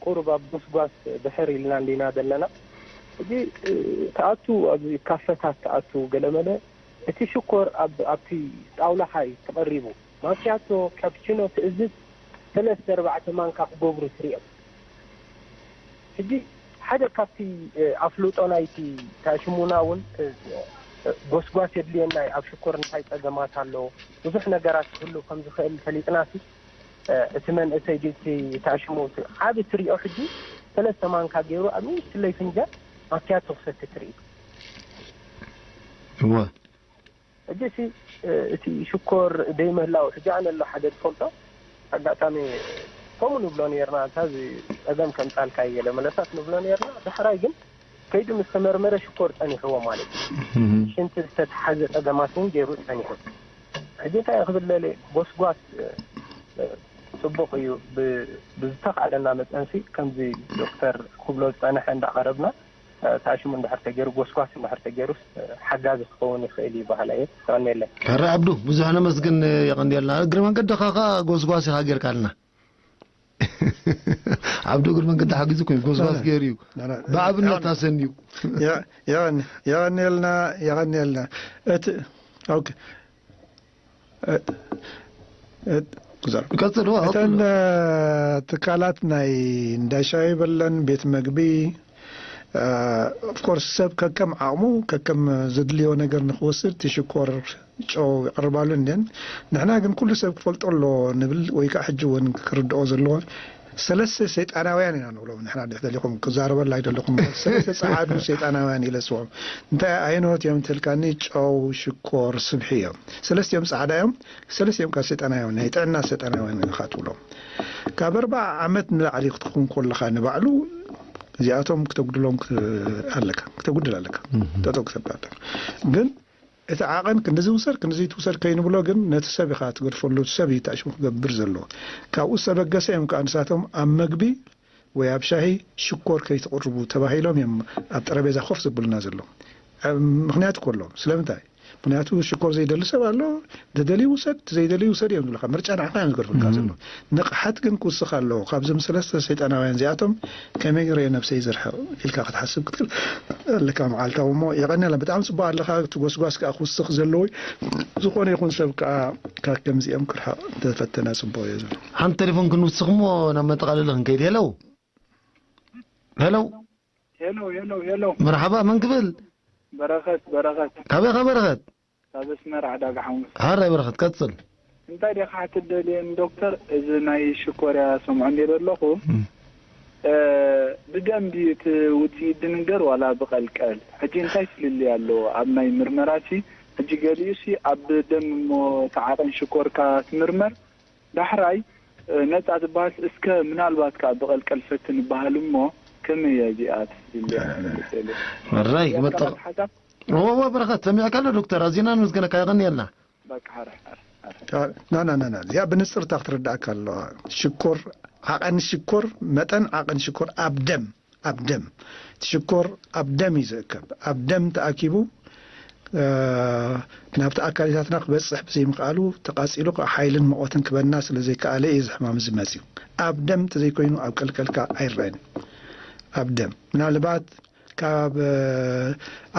ቁሩብ ኣብ ጎስጓስ ድሕር ኢልና እንዲና ዘለና። ሕጂ፣ እ፣ ትኣቱ፣ ኣብ ካፈታት ትኣቱ፣ ገለመለ እቲ ሽኮር ኣብ፣ ኣብቲ ጣውላኻ እዩ ተቐሪቡ። ማክያቶ፣ ካፕቺኖ ትእዝዝ፣ ሰለስተ ኣርባዕተ ማንካ ክገብሩ ትሪኦም። ሕጂ ሓደ ካብቲ፣ እ፣ ኣፍልጦ ናይቲ ታሽሙና እውን፣ እ፣ እ፣ ጎስጓስ የድልየና እዩ። ኣብ ሽኮር እንታይ ጸገማት ኣለዎ? ብዙሕ ነገራት ክህሉ ከም ዝኽእል ፈሊጥናሲ፣ እ፣ እቲ መንእሰይ ድዩ እቲ ታሽሙ እቲ ዓቢ ትሪኦ ሕጂ ሰለስተ ማንካ ገይሩ ኣብ ንእሽትለይ ፍንጃል ማክያቶ ክሰቲ ትርኢ። እወ። ሕጂ ሲ፣ እ፣ እቲ ሽኮር ደይምህላው፣ ሕጂ ኣነ ኣሎ ሓደ ዝፈልጦ ኣጋጣሚ ከምኡ ንብሎ ነይርና፣ እንታ እዚ ጸገም ከምጻልካ እዩ ገለ መለሳት ንብሎ ነይርና። ዳሕራይ ግን ከይዱ ምስ ተመርመረ ሽኮር ጸኒሕዎ ማለት እዩ። እህ። ሽንቲ ዝተተሓዘ ጸገማት እውን ገይሩ ጸኒሑ። ሕጂ እንታይ ክብል ደልየ፣ ጎስጓስ፣ እ፣ እ፣ ጽቡቕ እዩ። ብ-፣ ብዝተኻእለና መጠንሲ ከምዚ ዶክተር ክብሎ ዝጸንሐ እንዳቐረብና፣ እ፣ ታሽሙ እንድሕር ተገይሩ፣ ጎስጓስ እንድሕር ተገይሩስ፣ እ፣ ሓጋዚ ክኸውን ይኽእል እዩ በሃላይ እየ። የቐንየለይ። ሕራይ ዓብዱ፣ ብዙሕ ነመስግን፣ የቐንየልና። እግሪ መንገድኻ ኸኣ ጎስጓስ ኢኻ ጌርካልና። ዓብዱ እግሪ መንገዲ ሓጊዙ ኮይኑ ጎስጓስ ላ፣ ላ። ገይሩ እዩ። ላ፣ ላ። ብኣብነት ያ-፣ ኣሰንዩ። ያ-፣ ያቐን-፣ ያቐንየልና፣ ያቐንየልና። እቲ፣ ኦኬ። እ-፣ እ-፣ ክዛረብ። ቀጽል፣ ዋ፣ እተን፣ ቀጽል። እ፣ ትካላት ናይ እንዳ ሻሂ በለን፣ ቤት መግቢ፣ እ፣ ኦፍ ኮርስ፣ ሰብ ከከም ዓቕሙ፣ ከከም ዘድልዮ ነገር ንኽወስድ፣ እቲ ሽኮር፣ ጨው ይቐርባሉ እንድየን። ንሕና ግን ኩሉ ሰብ ክፈልጦ ኣለዎ ንብል፣ ወይ ከዓ ሕጂ እውን ክርድኦ ዘለዎ፣ ሰለስተ ሰይጣናውያን ኢና ንብሎም ንሕና። ድሕ ደሊኹም ክዛረበላ ኣይደለኹም። ሰለስተ ጸዓዱ ሰይጣናውያን ኢለ ስዎም። እንታይ ኣየንኦት እዮም ትልካኒ? ጨው፣ ሽኮር፣ ስብሒ እዮም። ሰለስቲኦም ጻዕዳ እዮም። ሰለስቲኦም ካብ ሰይጣናውያን፣ ናይ ጥዕና ሰይጣናውያን ኢኻ ትብሎም። ካብ ኣርባዓ ዓመት ንላዕሊ ክትኸውን ከለኻ ንባዕሉ እዚኣቶም ክተጉድሎም ክ-፣ ኣለካ፣ ክተጉድል ኣለካ። ጠጠው ክተብል ኣለካ። ግን እቲ ዓቐን ክንድዚ ውሰድ፣ ክንድዚ ትውሰድ ከይንብሎ፣ ግን ነቲ ሰብ ኢኻ ትገድፈሉ፣ እቲ ሰብ እዩ እቲ ኣሽሙ ክገብር ዘለዎ። ካብኡ ዝተበገሰ እዮም ከኣ ንሳቶም ኣብ መግቢ ወይ ኣብ ሻሂ ሽኮር ከይትቕርቡ ተባሂሎም እዮም ኣብ ጠረጴዛ ኮፍ ዘብሉና ዘለዉ። እም፣ ምኽንያት እኮ ኣለዎም። ስለምንታይ? ምኽንያቱ ሽኮር ዘይደሊ ሰብ ኣሎ፣ እንተደልዩ ውሰድ፣ እንተዘይደልዩ ውሰድ እዮም ዝብሉኻ። ምርጫ ንዓኻ እዮም ዝገድፉልካ እም። ዘለዉ። ንቕሓት ግን ክውስኽ ኣለዎ። ካብዞም ሰለስተ ሰይጣናውያን እዚኣቶም ከመይ ገይረ ነብሰይ ዘርሕቕ ኢልካ ክትሓስብ ክትክእል ኣለካ መዓልታዊ። እሞ የቐንየልና፣ ብጣዕሚ ጽቡቕ ኣለኻ። እቲ ጎስጓስ ከኣ ክውስኽ ዘለዎ እዩ። ዝኾነ ይኹን ሰብ ከኣ ካብ ከምዚኦም ክርሕቕ እንተፈተነ ጽቡቕ እዩ ዝብል። ሓንቲ ቴሌፎን ክንውስኽ እሞ ናብ መጠቓለሊ ክንከይድ። ሄሎ፣ ሄሎ። ሄሎ፣ ሄሎ፣ ሄሎ። መርሓባ፣ መን ክብል? በረኸት፣ በረኸት። ካበይ ኢኻ በረኸት? ካብ ኣስመራ ዕዳጋ ሓሙስ። ሓራይ በረኸት፣ ቀጽል። እንታይ ዲኻ ክትደልየ ንዶክተር? እዚ ናይ ሽኮርያ ሰምዖ እንድየ ዘለኹ። እም። እ፣ ብደም ድዩ እቲ ውጽኢት ድንገር ዋላ ብቐልቀል? ሕጂ እንታይ ፍልልይ ኣለዎ ኣብ ናይ ምርመራሲ? ሕጂ ገሊኡሲ ኣብ ደም እሞ እቲ ዓቐን ሽኮርካ ትምርመር፣ ዳሕራይ፣ እ፣ ነጻ ትበሃል። እስከ ምናልባት ከኣ ብቐልቀል ፈትን ይበሃል እሞ፣ ከመይ እያ እዚኣ ትፍልልያ? ሕራይ፣ ያካ መጠ-፣ ሓሳብ? እወ፣ እወ፣ በረኸት፣ ሰሚዕካ ኣሎ ዶክተር፣ ኣዚና ንምስገነካ፣ የቐንየልና። በቃ፣ ሓረ፣ ሓረ፣ ሓረ። አ፣ ና፣ ና፣ ና፣ ና። እዚኣ ብንጽርታ ክትርዳእካ ኣለዋ። ሽኮር፣ ዓቐን ሽኮር፣ መጠን ዓቐን ሽኮር ኣብ ደም፣ ኣብ ደም። እቲ ሽኮር ኣብ ደም እዩ ዝእከብ። ኣብ ደም ተኣኪቡ፣ እ፣ ናብቲ ኣካላታትና ክበጽሕ ብዘይምኽኣሉ፣ ተቓጺሉ ከኣ ሓይልን ሙቐትን ክበና ስለ ዘይከኣለ እዩ እዚ ሕማም እዚ መጺኡ። ኣብ ደም እንተዘይኮይኑ ኣብ ቀልቀልካ ኣይረኣን እዩ። ኣብ ደም። ምናልባት ካብ፣ እ፣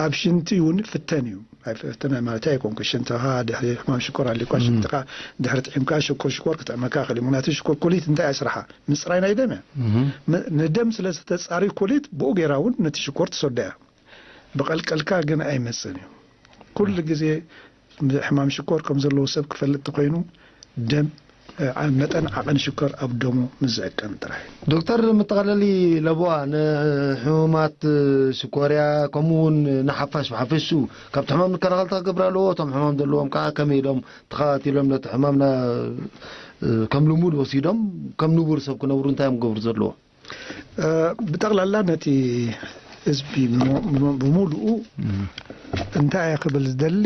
ኣብ ሽንቲ እውን ፍተን እዩ። ኣይፍተን ማለት ኣይኮንኩ። ሽንትኻ ድሕሪ ሕማም ሽኮር ኣሊኳ፣ እም። ሽንትኻ ድሕሪ ጥዒምካ ሽኮር ሽኮር ክጥዕመካ ይኽእል እዩ። ምክንያቱ ሽኮር ኩሊት እንታይ እያ ስርሓ? ምጽራይ ናይ ደም እያ። እም። ም-፣ ንደም ስለ ዝተጻሪ ኩሊት ብኡ ገይራ እውን ነቲ ሽኮር ትሰዶ እያ። ብቐልቀልካ ግን ኣይመጽእን እዩ። ኩሉ ግዜ ሕማም ሽኮር ከም ዘለዎ ሰብ ክፈልጥ እንተኾይኑ፣ ደም፣ እ፣ ዓ-፣ መጠን ዓቐን ሽኮር ኣብ ደሙ ምስ ዝዕቀን ጥራይ። ዶክተር፣ መጠቓለሊ ለበዋ ንሕሙማት ሽኮርያ፣ ከምኡ እውን ንሓፋሽ ብሓፈሽኡ ካብቲ ሕማም መከላኸልታ ክገብር ኣለዎ። እቶም ሕማም ዘለዎም ከዓ ከመይ ኢሎም ተኸታቲሎም ነቲ ሕማም ና-፣ ከም ልሙድ ወሲዶም ከም ንቡር ሰብ ክነብሩ እንታይ እዮም ክገብሩ ዘለዎ? እ፣ ብጠቕላላ ነቲ ህዝቢ ብሞ-፣ ብሞ-፣ ብምሉኡ እም። እንታይ እየ ክብል ዝደሊ፣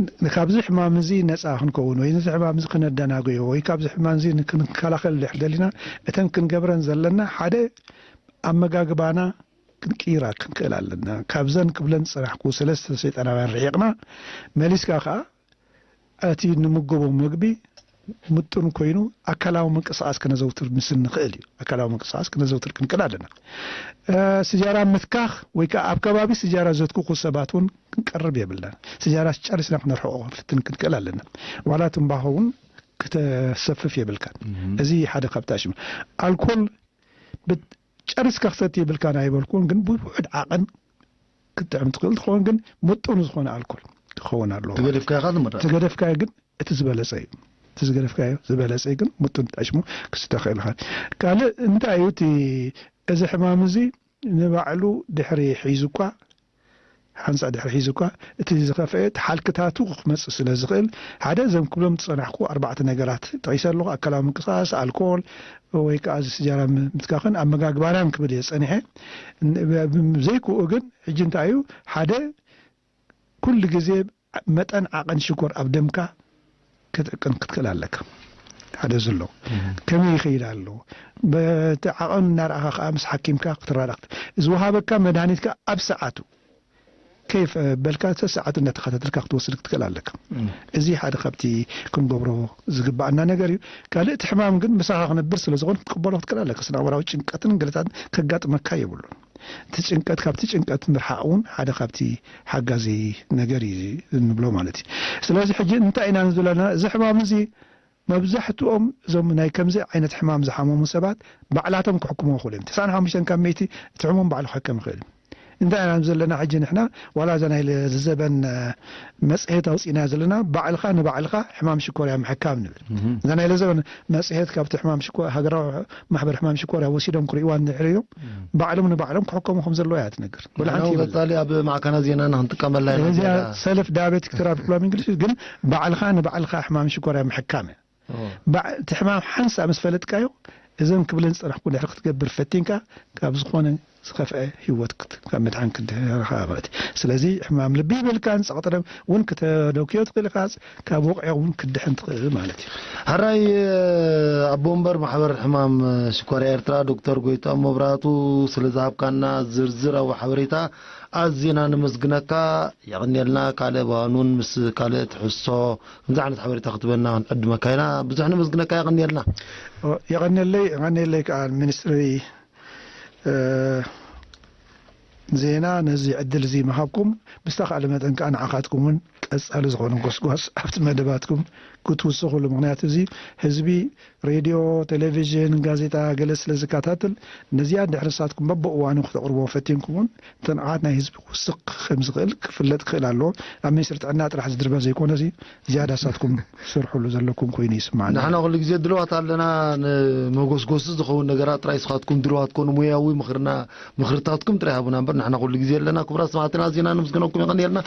ን-፣ ካብዚ ሕማም እዚ ነጻ ክንከውን ወይ ነዚ ሕማም እዚ ክነደናጎዮ ወይ ካብዚ ሕማም እዚ ንክንከላኸል ድሕር ደሊና፣ እተን ክንገብረን ዘለና ሓደ ኣመጋግባና ክንቅይራ ክንክእል ኣለና። ካብዘን ክብለን ዝጸናሕኩ ሰለስተ ሰይጣናውያን ርሒቕና፣ መሊስካ ከኣ እቲ ንምገቦ መግቢ ምጡን ኮይኑ ኣካላዊ ምንቅስቓስ ከነዘውትር ምስ እንኽእል እዩ። ኣካላዊ ምንቅስቓስ ከነዘውትር ክንክእል ኣለና። እ፣ ስጃራ ምትካኽ ወይ ከኣ ኣብ ከባቢ ስጃራ ዘትክኹ ሰባት እውን ክንቀርብ የብልናን። ስጃራ ጨሪስና ክነርሕቖ ክንፍትን ክንክእል ኣለና። ዋላ ትንባኾ እውን ክተሰፍፍ የብልካን። እም። እዚ ሓደ ካብቲ ኣሽሙ። ኣልኮል ብት-፣ ጨሪስካ ክሰቲ የብልካን ኣይበልኩን፣ ግን ብውሑድ ዓቐን ክትጥዕም ትኽእል ትኸውን፣ ግን ምጡን ዝኾነ ኣልኮል ክኸውን ኣለዎ። ተገደፍካዮ ከኣ ዝምረጽ። ተገደፍካዮ ግን እቲ ዝበለጸ እዩ። እቲ ዝገደፍካዮ ዝበለጸ እዩ፣ ግን ምጡን ተጠሽሙ ክስተ ክእል ይኽእል። ካልእ እንታይ እዩ እቲ፣ እዚ ሕማም እዚ ንባዕሉ ድሕሪ ሒዙ እኳ፣ ሓንሳእ ድሕሪ ሒዙ እኳ፣ እቲ ዝኸፍአ እቲ ሓልክታቱ ክመጽእ ስለ ዝኽእል፣ ሓደ እዞም ክብሎም ዝጸናሕኩ ኣርባዕተ ነገራት ጠቒሰ ኣለኹ። ኣካላዊ ምንቅስቓስ፣ ኣልኮል፣ ወይ ከኣ እዚ ስጃራ ም-፣ ምትካኽን ኣመጋግባናን ክብል እየ ጸኒሐ። ን-፣ ብ-፣ ብ-፣ ዘይክኡ ግን፣ ሕጂ እንታይ እዩ፣ ሓደ ኩሉ ግዜ መጠን ዓቐን ሽኮር ኣብ ደምካ ክትዕቅን ክትክእል ኣለካ። ሓደ ዘሎ እም። ከመይ ይኸይድ ኣሎ? በቲ ዓቐኑ እናረኣኻ ከኣ ምስ ሓኪምካ ክትራዳእ ክት-፣ ዝወሃበካ መድሃኒት ከኣ ኣብ ሰዓቱ ከይፍ-፣ በልካ ሰሰዓቱ እናተኸታተልካ ክትወስድ ክትክእል ኣለካ። እም። እዚ ሓደ ካብቲ ክንገብሮ ዝግባኣና ነገር እዩ። ካልእ እቲ ሕማም ግን ምሳኻ ክነብር ስለ ዝኾነ ክትቅበሎ ክትክእል ኣለካ። ስነ ኣእምራዊ ጭንቀትን ገለታትን ከጋጥመካ የብሉን። እቲ ጭንቀት፣ ካብቲ ጭንቀት ምርሓቕ እውን ሓደ ካብቲ ሓጋዚ ነገር እዩ እንብሎ ማለት እዩ። ስለዚ ሕጂ እንታይ ኢና ንብል ኣለና? እዚ ሕማም እዚ መብዛሕትኦም እዞም ናይ ከምዚ ዓይነት ሕማም ዝሓመሙ ሰባት ባዕላቶም ክሕክምዎ ይኽእሉ እዮም። ተስዓን ሓሙሽተን ካብ ሚእቲ እቲ ሕሙም ባዕሉ ክሕከም ይኽእል እዩ። እንታይ ኢና ዘለና ሕጂ ንሕና? ዋላ እዛ ናይ ለዘበን መፅሄት ኣውፂእና ዘለና፣ ባዕልኻ ንባዕልኻ ሕማም ሽኮርያ ምሕካም ንብል። እዛ ናይ ለዘበን መፅሄት ካብቲ ሕማም ሽኮ-፣ ሃገራዊ ማሕበር ሕማም ሽኮርያ ወሲዶም ክርእይዋ እንድሕር እዮም፣ ባዕሎም ንባዕሎም ክሕከሙ ከም ዘለዎ እያ ትነግር። ወላ ሓንቲ ይበል። ቀፃሊ ኣብ ማዕከና ዜናና ክንጥቀመላ ኢና። እዚኣ ሰልፍ ዳያቤቲክ ቴራፒ ክብላ እንግሊሽ፣ ግን ባዕልኻ ንባዕልኻ ሕማም ሽኮርያ ምሕካም እያ። እቲ ሕማም ሓንሳ ምስ ፈለጥካዮ፣ እዞም ክብለን ዝፀናሕኩ ድሕሪ ክትገብር ፈቲንካ፣ ካብ ዝኾነ ዝኸፍአ ህይወት ካብ ምድሓን ክድሕንካ ማለት እዩ። ስለዚ ሕማም ልቢ ይብልካን ጸቕጢ ደም እውን ክተደክዮ ትኽእል ኢኻ፣ ካብ ወቕዒ እውን ክድሕን ትኽእል ማለት እዩ። ሕራይ፣ ኣቦ ወንበር ማሕበር ሕማም ሽኮርያ ኤርትራ ዶክተር ጎይትኦም መብራህቱ፣ ስለ ዝሃብካና ዝርዝራዊ ሓበሬታ ኣዝና ነመስግነካ። የቐንየልና። ካልእ እዋን እውን ምስ ካልእ ትሕዝቶ ከምዚ ዓይነት ሓበሬታ ክትበና ክንዕድመካ ኢና። ብዙሕ ነመስግነካ። የቐንየልና። የቐንየለይ። የቐንየለይ ከዓ ሚኒስትሪ ዜና ነዚ ዕድል እዚ ምሃብኩም። ብዝተኻእለ መጠን ከዓ ንዓኻትኩም እውን ቀፃሊ ዝኾነ ጎስጓስ ኣብቲ መደባትኩም ክትውስኹሉ። ምኽንያቱ እዚ ህዝቢ ሬድዮ፣ ቴሌቪዥን፣ ጋዜጣ ገለ ስለ ዝከታተል፣ ነዚኣ ድሕሪ ንሳትኩም በብእዋኑ ክተቕርቦ ፈቲንኩም እውን፣ እተን ኣሓት ናይ ህዝቢ ክውስኽ ከም ዝኽእል ክፍለጥ ክኽእል ኣለዎ። ኣብ ሚኒስትሪ ጥዕና ጥራሕ ዝድርበ ዘይኮነ እዚ ዝያዳ ንሳትኩም ትሰርሕሉ ዘለኩም ኮይኑ ይስምዓኒ። ንሕና ኩሉ ግዜ ድልዋት ኣለና፣ ንመጎስጎሲ ዝኸውን ነገራት ጥራይ ንስኻትኩም ድልዋት ኮኑ፣ ሙያዊ ምኽርና፣ ምኽርታትኩም ጥራይ ሃቡና እምበር ንሕና ኩሉ ግዜ ኣለና። ክቡራት ሰማዕትና፣ ኣዚና ነመስግነኩም። የቐንየልና።